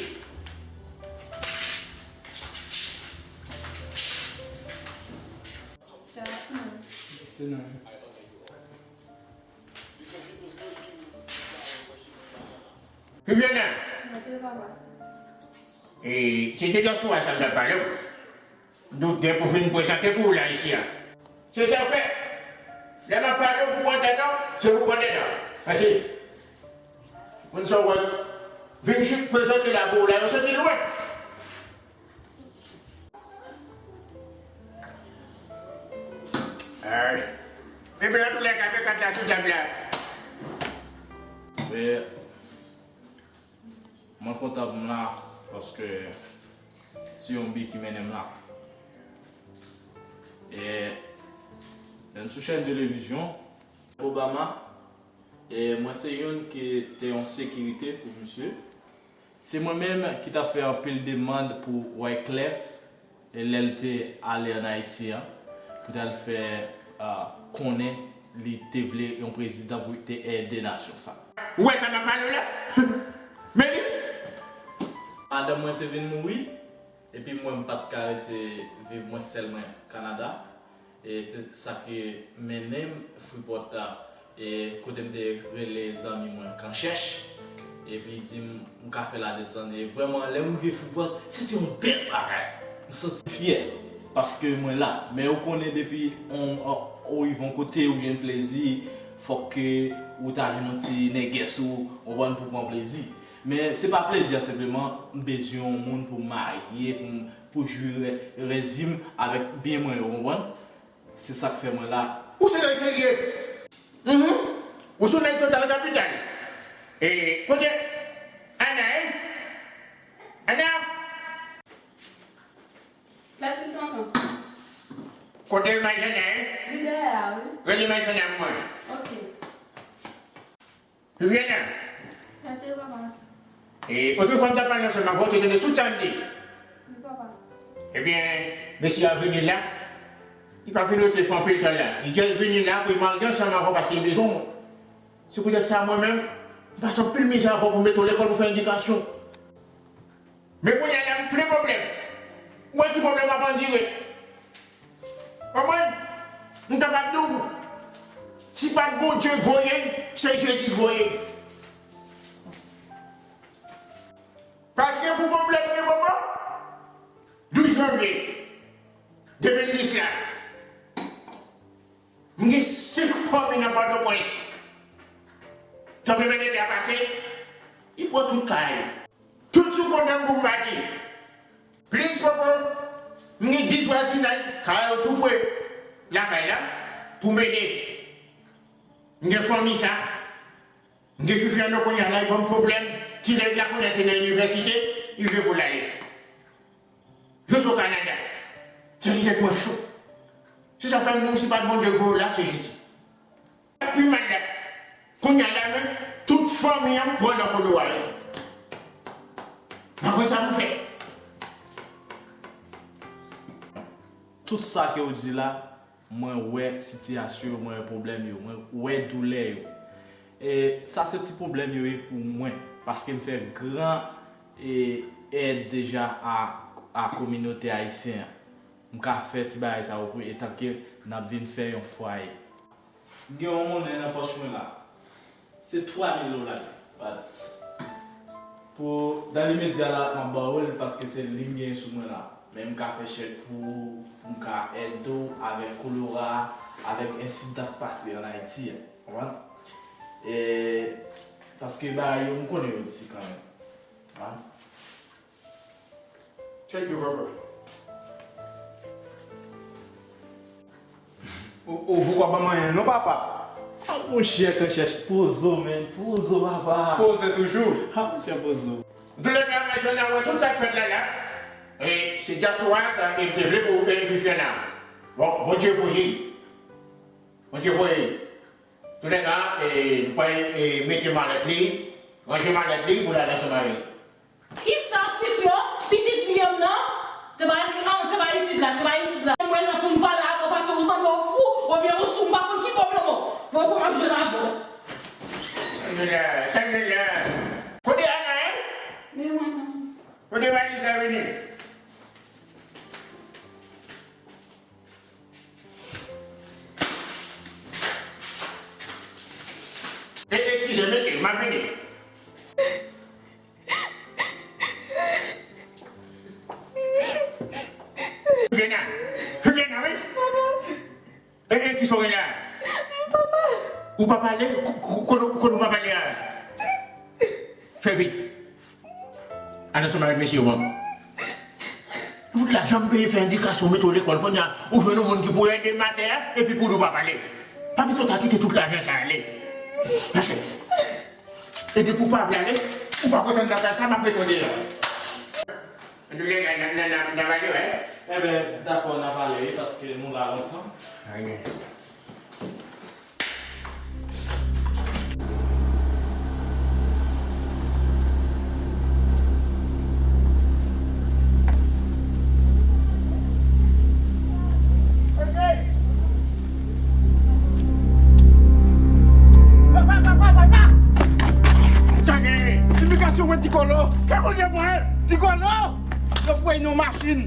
Viviana. Mwen te papa. E, se de dyaswora sa m t ap pale w. Nou gen pou vin prezante pou w la isi a. Se sa w fè. Lè m ap pale w pou pran tèt an, se pou pran tèt an. Mèsi. Moun sa w wè vin jis prezante la pou w la, yo soti lwen. Ay. Epi antoulèka, met kat la sou tab la. E, mwen kontan pou m la, paske se yon bi ki mennen m la. E, lè m sou chèn televizyon, Obama, e mwen se youn ki te yon sekirite pou misye. Se mwen menm ki t ap fè anpil demann pou Wyclef, e lè l te ale ann Ayiti an, pou t al fè, a, konnen li te vle yon prezidan pou te ede nasyon sa. Ou wè sa m ap pale w la? Men li. Madanm mwen te vin mouri, epi mwen m pa t ka rete viv mwen sèl mwen Kanada. E se sa ki mennen m Freeport, e kote m te rele zanmi mwen Kanchèch. Epi li di m, m ka fè ladesann. E vrèman, lè m rive Freeport, se te yon bèl bagay. M santi m fyè, paske mwen la. Men ou konnen depi on, on, ou rive yon kote, ou jwenn plezi, fòk ke ou ta jwenn yon ti nègès ou, ou konprann, pou pran plezi. Men se pa plezi a senpleman, m bezwen yon moun pou m marye, pou m, pou jwi rè-, rès vi m avèk byen mwen yo, konprann? Se sa k fè mwen la. Ou Se nèg serye. Mhm. Ou sou nèg Total Capital. E kote Ana, en? Ana? Plase tonton. Kote Maïzana, en? Li dèyè a, wi. Rele Maïzana pou mwen. Ok. Viviana. Tande, papa. E, otrefwa m t ap pale ansanm avè w, ou te tande tout sa m di. Wi, papa. Ebyen, mesye a vini la. Li pa vin rete fè anpil tan la. Li just vini la pou l marye ansanm avè w paske li bezwen w. Se poutèt sa, mwen menm, m pase anpil mizè avè w pou m mete w lekòl pou fè edikasyon. Men kounye a la, m plen pwoblèm. Ou wè ki pwoblèm ap andire. Konprann? M kapab di w, si pa t Bondye k voye l, se Jezi k voye l. Paske pou pwoblèm gen bobo, douz janvye de mil dis la, m gen senk fanmi nan Pòtoprens. Tranblemanntè a pase, li pran tout kay yo. Tout sou kont m pou m mate. Plis poko, m gen dis vwazinay, kay yo tou pre lakay la, pou m ede. M gen fanmi sa, m gen Fifi Ana kounye a la, li ban m pwoblèm. Ti nèg la kounye a se nan inivèsite li vle pou l ale. Yo sou Kanada. Sa ki tèt mwen cho. Se sa fè m di w, si pa t Bondye k voye w la, se Jezi. Pi mal la. Kounye a la menm, tout fanmi an pran nan kolo a yo. Mwen konn sa pou fè. Tout sa ke w di la, mwen wè sitiyasyon yo, mwen wè pwoblèm yo, mwen wè doulè yo. E sa se ti pwoblèm yo ye pou mwen, paske m fè gran, e, èd deja a, a kominote ayisyen an. M ka fè ti bagay sa yo pou etanke n ap vin fè yon fwaye. M gen yon monnen nan pòch mwen la. Se twa mil dola li. But, pou, dans l'immédiat la, m ap ba w l paske se li m genyen sou mwen la. Men m ka fè chèk pou ou, m ka ede w avèk kolera, avèk ensidan k pase ann Ayiti a. Konprann? E, paske bagay yo, m konnen yo di kanmenm. Konprann? Thank you, papa. Ou, ou poko pa ban m anyen non, papa. Ah, monchè, kanchèch, poze w, man, poze w, papa. Poze toujou. Ah, monchè, poze w. Antoulèka, mezanmi, wè tout sa k fèt la, la. E se dyaspora sa, e te vle pou, e, Fifi Ana. Bon, Bondye voye. Bondye voye. Antoulèka, e, nou pral, e, mete malèt li, ranje malèt li pou l al ansanm avè l. Kisa, Fifi, o? Pitit fi an m nan? Se pa, an, se pa isit la, se pa isit la. Mwen la pou m pale avè w paske ou sanble w fou, oubyen ou sou, m pa konn ki pwoblèm ou. Fò w konn ap jwenn avè w. Sa gen la, sa gen la. Kote Ana, en? Men mwen, tonton. Kote valiz la vini? E, eskize, mesye, m ap vini. Fifi Ana, Fifi Ana, wi. E, e, kisa w gen la? Ou pa pale? Ko-, ko-, kote, kote w pa pale a? Fè vit. Al ansanm avèk mesye yo, man. Tout lajan m peye fè edikasyon, mete w lekòl, kounye a, ou jwenn yon moun ki pou ede m atè a, epi pou di w pa pale. Pa pito w ta kite tout lajan sa ale. Mache. E depi w pa vle ale, ou pa kontan nan kay sa, m ap mete w deyò. Antoulèka, n a, n a, n a, n a pale, wi. Enben, dakò, n a pale, wi, paske nou la lontan. Anyen. Sa gen imigrasyon mwen Ti Kolo. Ke moun yo pran? Ti Kolo! Yo foure nan machin.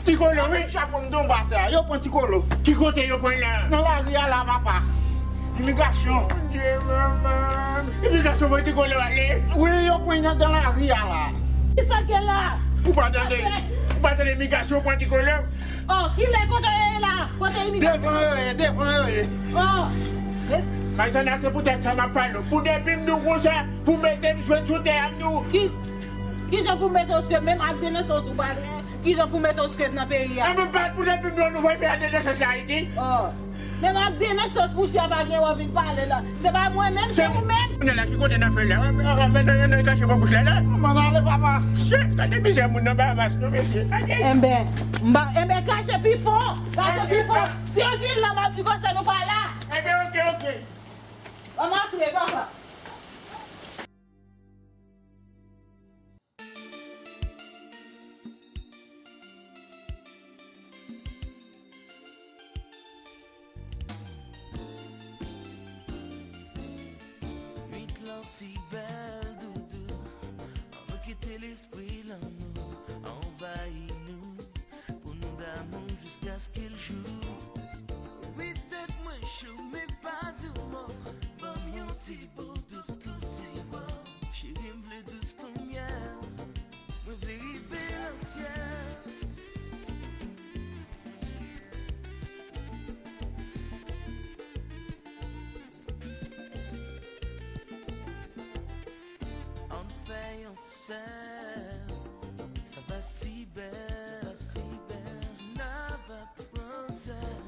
Ti Kolo, wi. Chapo m tonbe atè a. Yo pran Ti Kolo. Ki kote yo pran la? Nan lari a la, papa. Imigrasyon. Bondye, manman. Imigrasyon pran Ti Kolo ale? Wi, yo pran nan, nan lari a la. Kisa k gen la? Ou pa tande? Ou pa tande imigrasyon pran Ti Kolo? Oh, kilè kote yo ye la? Kote imigrasyon? Devan yo ye, devan yo ye. Oh. Maïzana, se poutèt sa m ap pale w. Pou depi m di w konsa, pou mete m sou tè a, m di w. Ki, kijan pou mete w sou, menm ak de nesans ou pa gen? Kijan pou mete w skèt nan peyi a? Enben, bat pou depi nou, nou voye peyi a denesans la, Ayiti. Oh. Menm ak denesans, bouch la pa gen wè vin pale la. Se pa mwen menm, se ou menm. Kounye a la, ki kote n ap fè la? Wè, wè, wè, men nan, nan, kache bò bouch la, la. Manman, ale, papa. Shit, gade mizè moun nan Bahamas, non, mesye. Enben, m ba, enben, kache pi fon. Kache pi fon. Si yo vin la, m ap di konsa nou pa la. Enben, oke, oke. Ann antre, papa. Nwit lan si bèl, doudou. Ann nou kite lespri lanmou anvayi nou, pou nou damou jiskaske l jou. Wi, tèt mwen cho, men pa di w mo. Ban m yon ti bo dous kou siwo. Cheri, m vle dous kou myèl. Mwen vle rive nan syèl. Ann fè yon sèl. Sa va si bèl, sa va si bèl. N ava pran sèl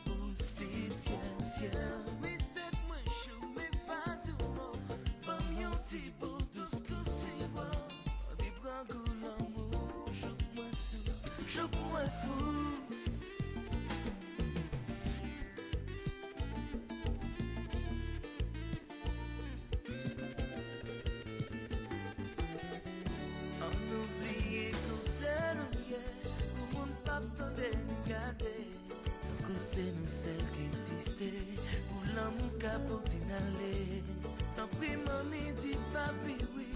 pou setyèm syèl. Wi, tèt mwen cho, men pa di w mo. Ban m yon ti bo dous kou siwo. Anvi pran gou lanmou, jouk mwen sou, jouk mwen fou. Ann nou bliye kote nou ye, pou moun p ap tande n gade. Tankou se nou sèl ki egziste, pou lanmou ka pote n ale. Tanpri, manmi, di papi wi.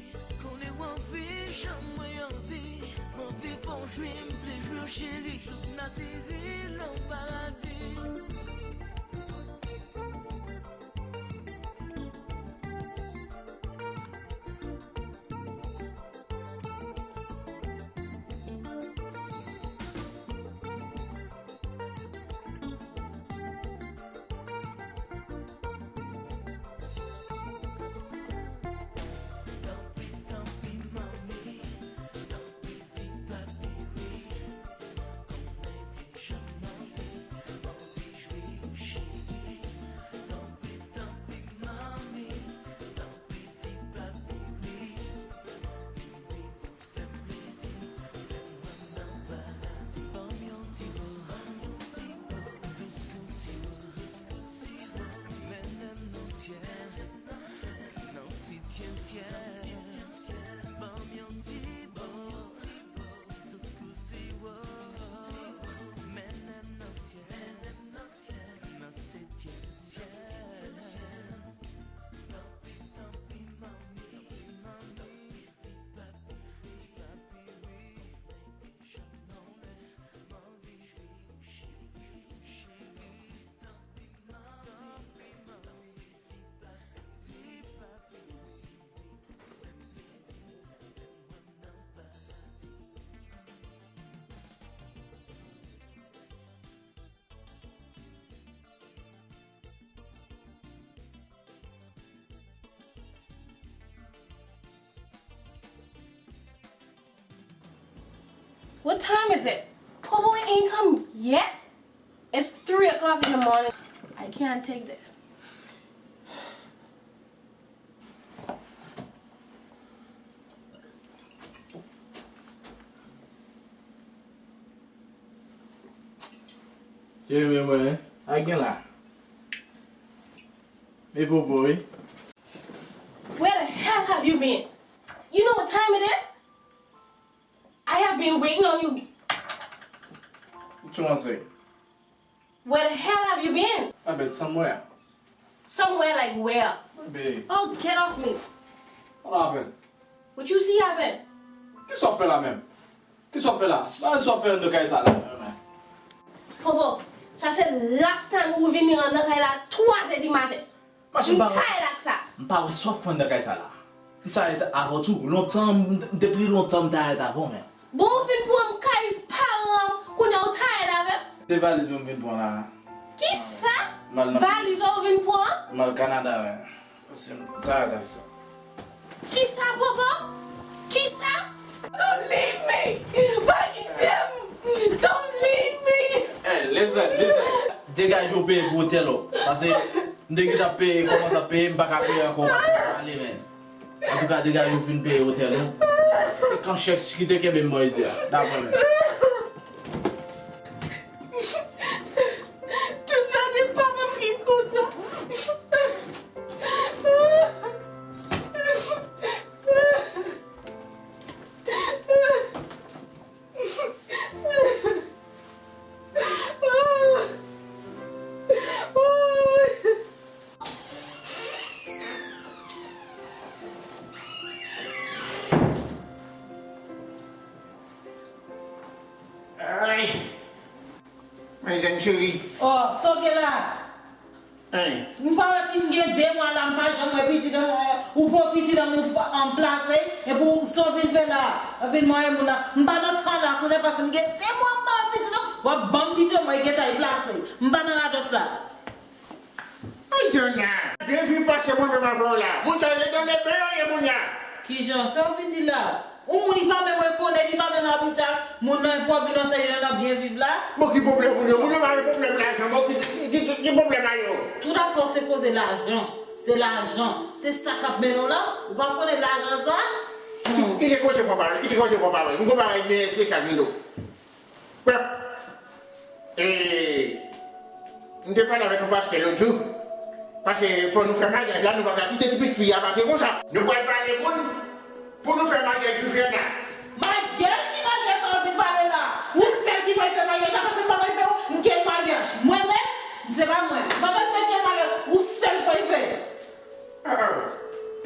Konnen w anvi jan mwen anvi. M anvi fè w jwi, m vle jwi w, cheri. Jouk n ateri nan yon paradi. Tanpri, tanpri, manmi, tanpri, di papi wi. Konnen byen jan m anvi, anvi jwi w, cheri. Tanpri, tanpri, manmi, tanpri, di papi wi. Di m wi pou fè m plezi, fè m wè m nan paradi. Ban m yon ti bo, ban m yon ti bo, dous kou siwo, dous kou siwo. Mennen m nan syèl, nan setyèm syèl, nan setyèm syèl. Ban m yon ti bo, dous kou siwo, mennen m nan syèl, nan setyèm syèl. What time is it? Popo ain't come yet? It's three o'clock in the morning. I can't take this. Cheri, men mwen, a gen la. Men popo, wi. Where the hell have you been? You know what time it is? I have been waiting on you. What you want to say? Where the hell have you been? I've been somewhere. Somewhere like where? Baby. Oh, get off me. What happened? What you see happen? Kisa w fè la menm? Kisa w fè la? Ba, kisa w fè anndan kay sa la menm? Popo, sa se last time ou vini anndan kay la twa zè di maten. Machin pa wè. M tired ak sa. M pa wè sa w fè anndan kay sa la. M tired avè w tou. Lontan, m, depi lontan m tired avè w menm. Bon, ou vin pran m kay paran m, kounye a ou tired avè m? Se valiz mwen m vin pran la. Kisa? M al nan. Valiz ou vin pran? M al Kanada, wi. Paske m tired ak sa. Kisa, Popo? Kisa? Don't leave me! Pa kite Degaje w peye pou otèl ou. Paske m te gentan peye, kòmanse ap peye, m pa ka peye ankò, paske m ale, men. Antouka, degaje w fin peye otèl ou. Se kan chèf ki te kenbe m bò isit a. Dapre mwen. Tout sa se papa m ki koz sa. Ay! Mwen jèn cheri. Oh, sa w gen la? Hey. M pa wè m gen de mwa la, m pa janm wè pitit an, ou pran pitit an, ou f-, an plase, epi w sa w vin fè la, w vin manyen moun nan. M pa nan tan la, kounye a pase m gen de mwa m pa wè pitit an, w ap ban m pitit an, mwen gentan e plase. M pa nan radòt sa. Ay, Jona, byen viv pase mwen menm avè w la. Moun sa yo dan le ben yo ye kounye a. Kijan? Sa w vin di la? Yon moun li pa menm rekonèt, li pa menm abitye ak moun nan, epi w ap vin nan seri nan byen viv la. Bon, ki pwoblèm moun yo? Moun yo pa gen pwoblèm lajan, bon, ki, ki, ki, ki, ki pwoblèm a yo? Tout afè w se koze lajan. Se lajan. Se sa k ap mennen w la. Ou pa konnen lajan sa? Ki, ki, kite koze pran pawòl, kite koze pran pawòl. M gon bagay byen espesyal, m di w. Bon. E, m te pale avèk yon pastè lòt jou. Paske fò nou fè maryaj la, nou pa ka kite ti pitit fi a pase konsa. Nou pral pale moun pou nou fè maryaj Viviana. Maryaj ki maryaj sa w vin pale la? Ou sèl ki pral fè maryaj la, paske m pa pral fè okenn maryaj. Mwen menm, se pa mwen. M pa pral fè okenn maryaj. Ou sèl pral fè. Ah, ah.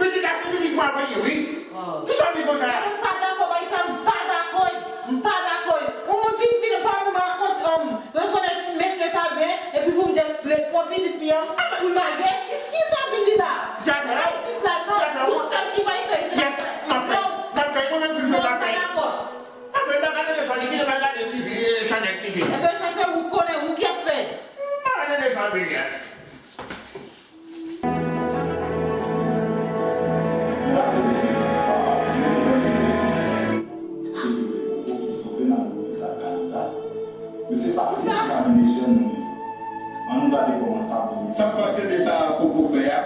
Pitit la se pitit mwen ap peye, wi. Oh. Kisa w di konsa? M pa dakò, bay sa, m pa dakò. M pa dakò. Yon moun pitit, pitit pa menm rakont, um, rekonèt mesye sa byen, epi pou m just pran pitit fi an, pou l maryé. Kisa w vin di la? Zafè w. Bay sit la, non. Zafè w. Ou sèl ki pa fè, se yes, m ap fè. Non. M ap fè, mwen menm, Vivi, m ap fè. Non, m pa dakò. M ap fè, m pa ka tande sa, li kite m al gade T V, eh, Chanèl T V. Enben, sa se ou konnen, ou ki ap fè. M pa ka tande sa, Vivi. Medam e mesye, bonswa. Mwen revini pou Popo ki sove nan lopital Kanada. Mesye sa se kontamine jèn nou. Ann nou gade kòman sa ap vini. Sa m panse de sa Popo fè a?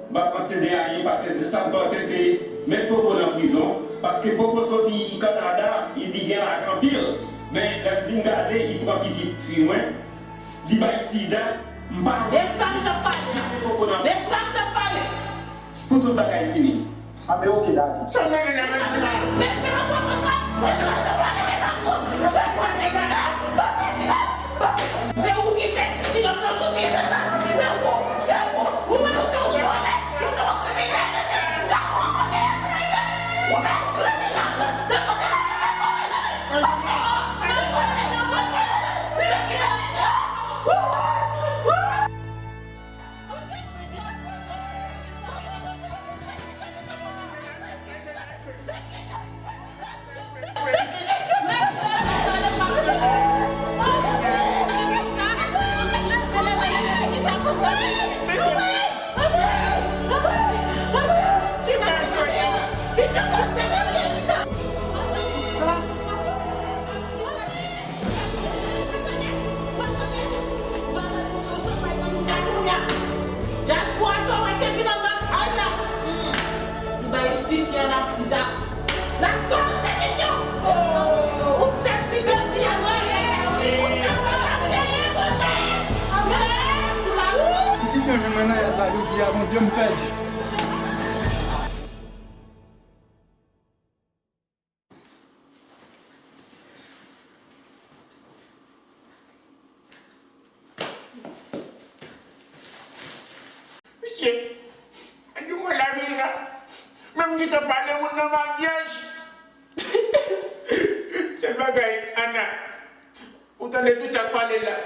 M pa panse de anyen, paske se sa m panse se met Popo nan prizon, paske Popo soti Kanada, li di gen lajan anpil. Men lè m vin gade, li pran pitit fi mwen. Li bay sida, m pa wè. De sa m t ap pale a. De sa m t ap pale. Pou tout bagay fini. A, men oke, dadi. Sa m mennen nan men la. Men se pa pwopo sa. Se sa m t ap pale, men pa pou. Se ou ki fè ti nonm nan tout mizè sa. Se ou, se ou. Ou menm ou se yon vòlè. Ou se yon kriminèl, mesye. Chak ou rankontre yon kriminèl. Ou menm kriminèl. De kote la, ou menm vòlè. Dyaspora sa w wè te vin anba kay la. Li bay Viviana sida. L ap tòmante Vivian. Ou sèl pitit fi a mwen ye. Ou sèl mwen t ap genyen kote. Amèn. Si Vivian jwenn mwen nan yad la jodi a, Bondye m pèdi. Mesye, ann di mwen lavi la. Menm gentan pale moun nan maryaj. Sèl bagay, Ana, ou tande tout sa k pale la.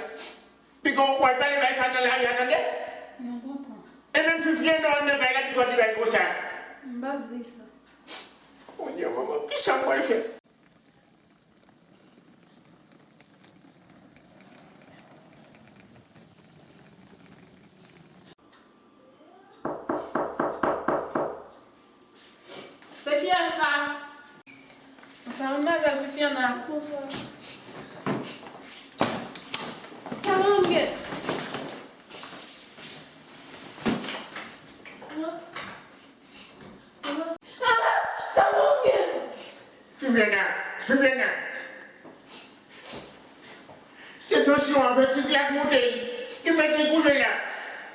Piga w pral pale bay sa nan lari a, tande? Mwen kontan. E menm Vivian nan, nan kay la, piga w di bay konsa. M p ap di sa. Bondye, manman, kisa m pral fè? Se kiyès sa? Sa manmwazèl Viviana. Bonswa. Viviana, Viviana. Se tansyon an, fè ti teyat monte. Li mete l kouche la.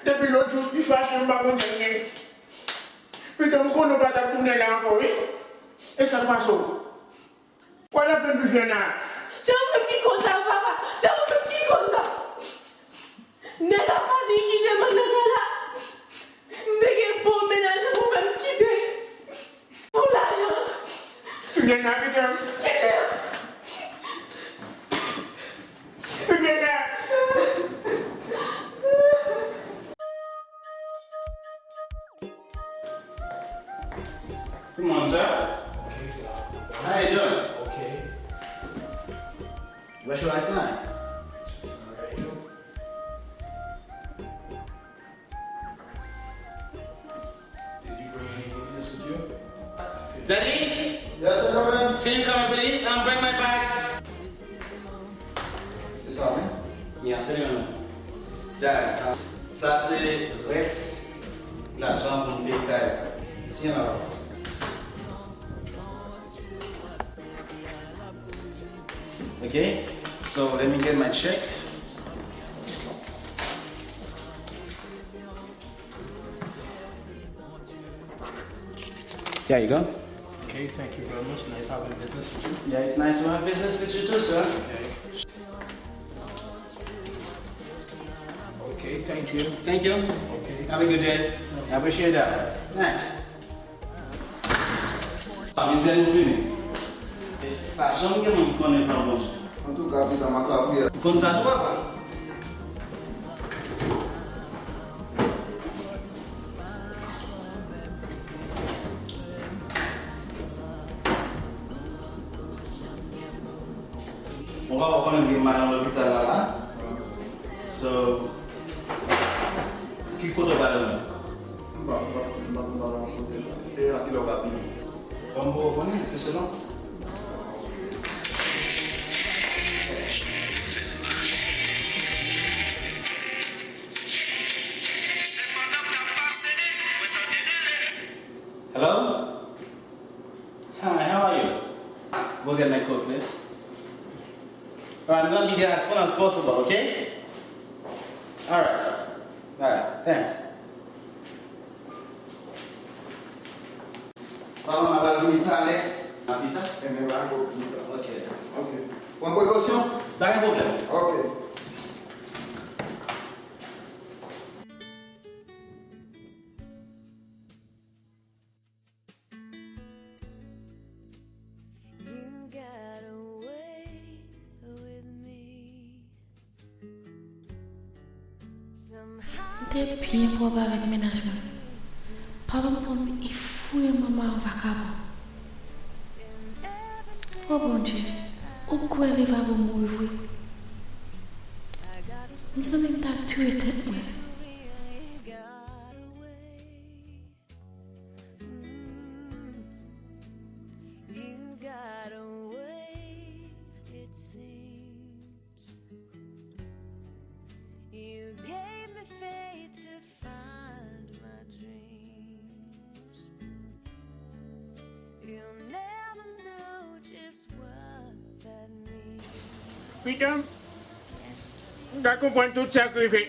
Depi lòt jou, li fache, m pa konn sa l gen. Pitit, m konnen w pa t ap tounen la ankò, wi. E sa k pase w? Wè lapenn Viviana. Se ou menm ki koz sa, papa. Se ou menm ki koz sa. Nèg la pa di kite m nan kay la. M te gen bon mennaj pou fè m kite. Pou lajan. Viviana, Viviana. Viviana. Come on, sir. Okay, uh, how you doing? Okay. Where's your ice line? Just right here. Did you bring any witness with you? Daddy? Yes, sir, man. Can you come, please? Um, bring my bag. Se sa, wi? Yeah, se li menm. Dad, sa se rès lajan pou m peye kay la. Siyen la. Okay, so let me get my check. There you go. Okay, thank you very much. Nice having business with you. Yeah, it's nice to have business with you too, sir. Okay. Okay, thank you. Thank you. Okay. Have a good day. I appreciate that. Thanks. Pa mizè nou fini. Pa janm gen moun ki konnen plan Bondye. Antouka, pita m ak lapriyè. Ou konn sa tou, papa? Bon, papa, w konnen m gen mal nan lopital la, la. So, ki kote w pral dòmi? M pa, m pa, m pa, m pa, m pa konnen. E a ki lè w ka vini? Bon, m poko konnen, se selon. Hello? Hi, how are you? Go get my coat, please. Alright, I'm gonna be there as soon as possible, okay? Alright. Alright, thanks. Papa, m ap al vini talè. A pita? Enben, pa gen pwoblèm. Ok. Ok. Pran prekosyon? Pa gen pwoblèm. Ok. You got away with me. M te byen pwòp avèk mennaj mwen. Papa m pran m, li foure m anba yon vakabon. O Bondye, ou kwè li va pou mouri vre? M santi m ta tiye tèt mwen. Mm, you got away, it seems. You gave me faith to find my dreams. You'll never know just what that means. Pitan, m ka konprann tout sa k rive.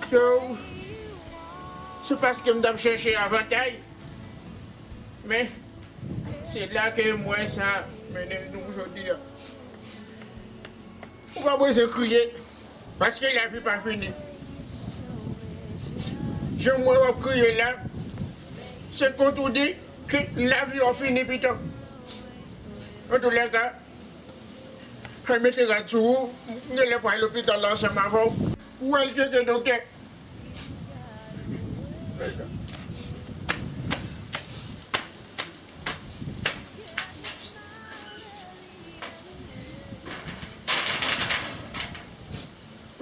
So, se paske m t ap chèche avantay. Men, se la ke m wè sa mennen nou jodi a. Ou pa bezwen kriye, paske lavi pa fini. Jan m wè w ap kriye la, se kontwedi ke lavi a fini pito. Antoulèka, Ay, mete rad sou ou. M genlè pral lopital la ansanm avè w. Ou al tcheke doktè.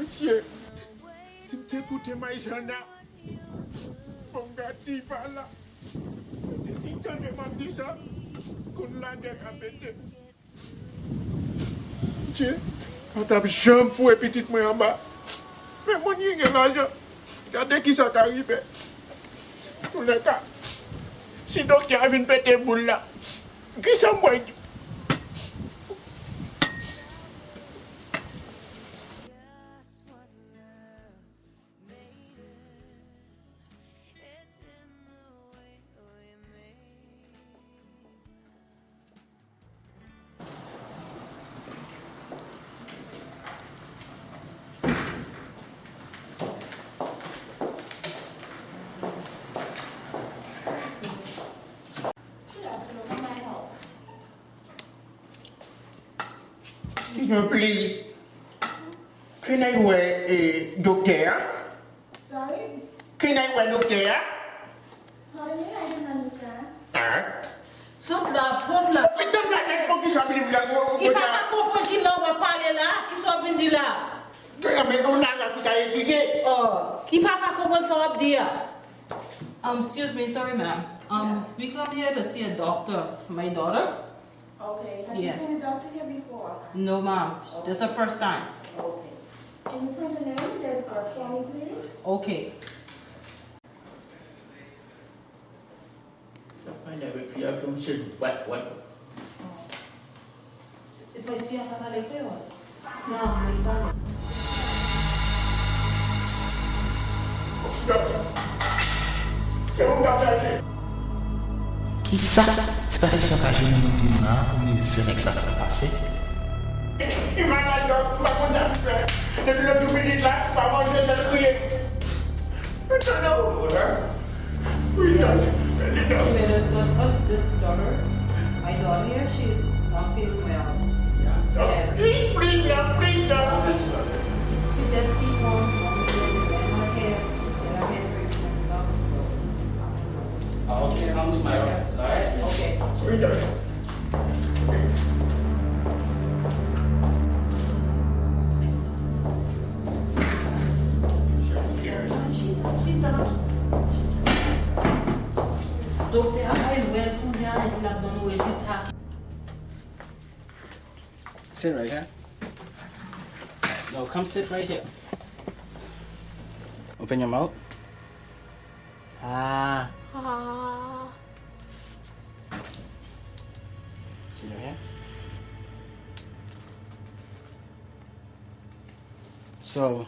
Mesye, si m te koute Mayzanna, bon, m ka di pa la. Se si tande m ap di sa, konn lagè ka pete. Dye pa t ap janm foure pitit mwen anba. Men moun ki gen lajan, gade kisa ka rive. Antoulèka, Si doktè a vin pete boul la, kisa m pral di? Good afternoon, how may I help? Excuse me, please. Can I wè, eh, doktè a? Sorry? Can I wè doktè a? Pardon me, I don't understand. Ah. Sot la, pot la. Medanm nan, se poukisa m li la, li pa ka konprann ki lang w ap pale la, kisa w vin di la. Gen men yon nana ki ka etidye. Oh, ki pa ka konprann sa w ap di a. Um, excuse me, sorry, ma'am. Um, we come here to see a doctor for my daughter. Okay, have you seen a doctor here before? No, ma'am. This is the first time. Okay. Can you print a name then, uh, for me, please? Okay. Sa pa lè avèk fi a, fè misye bat, bat. Se pa fi a pa pale kreyòl. Se anglè li pale. Se ou k ap chache. Kisa? Se pa fi a pa jwenn moun li nan, ou mizè nèg sa fè pase. Li malad, dòk, m pa konn sa pou fè. Depi lòt tou minit la, se pa manje, sèl kriye. Mwen tande w. Wi, dòk. Li dòk. Where is the, uh, this daughter? My daughter here, she's not feeling well. Yeah. Yes. Please, please, dòk, please, dòk. She just keep on vomiting and then her head, she said her head hurting and stuff, so I don't know. Ah, okay, come to my office, alright? Okay. Wi, dòk. Doktè a bay lwèl kounye a epi l ap ban nou rezilta. Sit right here. No, come sit right here. Open your mouth. Ah. Ah. Sit right here. So,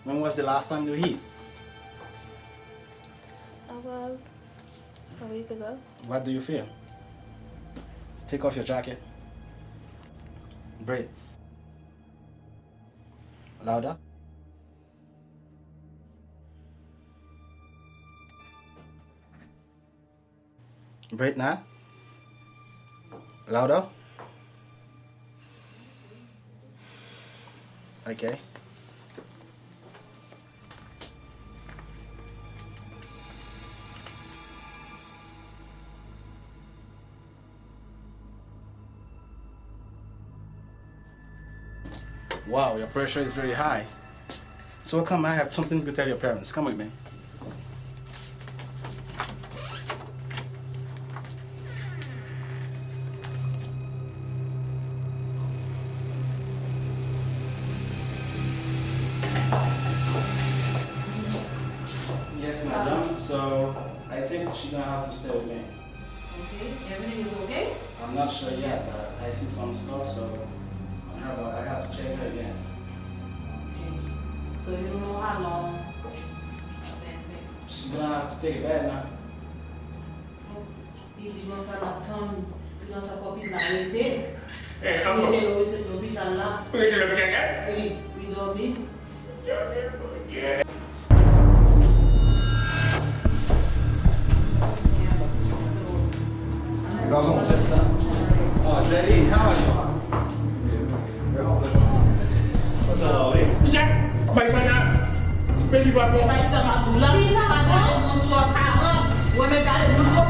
when was the last time you eat? About a week ago. What do you feel? Take off your jacket. Breathe. Louder. Breathe now. Louder. Okay. Wow, your pressure is very high. So come, I have something to tell your parents. Come with me. Yes, madam. So I think she gonna have to stay with me. Okay, everything is okay? I'm not sure yet, but I see some stuff, so I have, I have to check her again. Okay. So you know how long? She gonna have to take a bed now. Pitit mwen sa n ap tann, pitit mwen sa fò pitit la rete. Eh, kòman? Rete lo-, rete lopital la. Rete lopital la? Wi, wi, dòmi. Gazon, just, uh, oh, Daddy, how are you? Sa w ap di? Misye, bay sa la. Men li pa bon. Se pa sa m ap di w la. Pa gen moun sou aparans. Ou renmen gade moun sou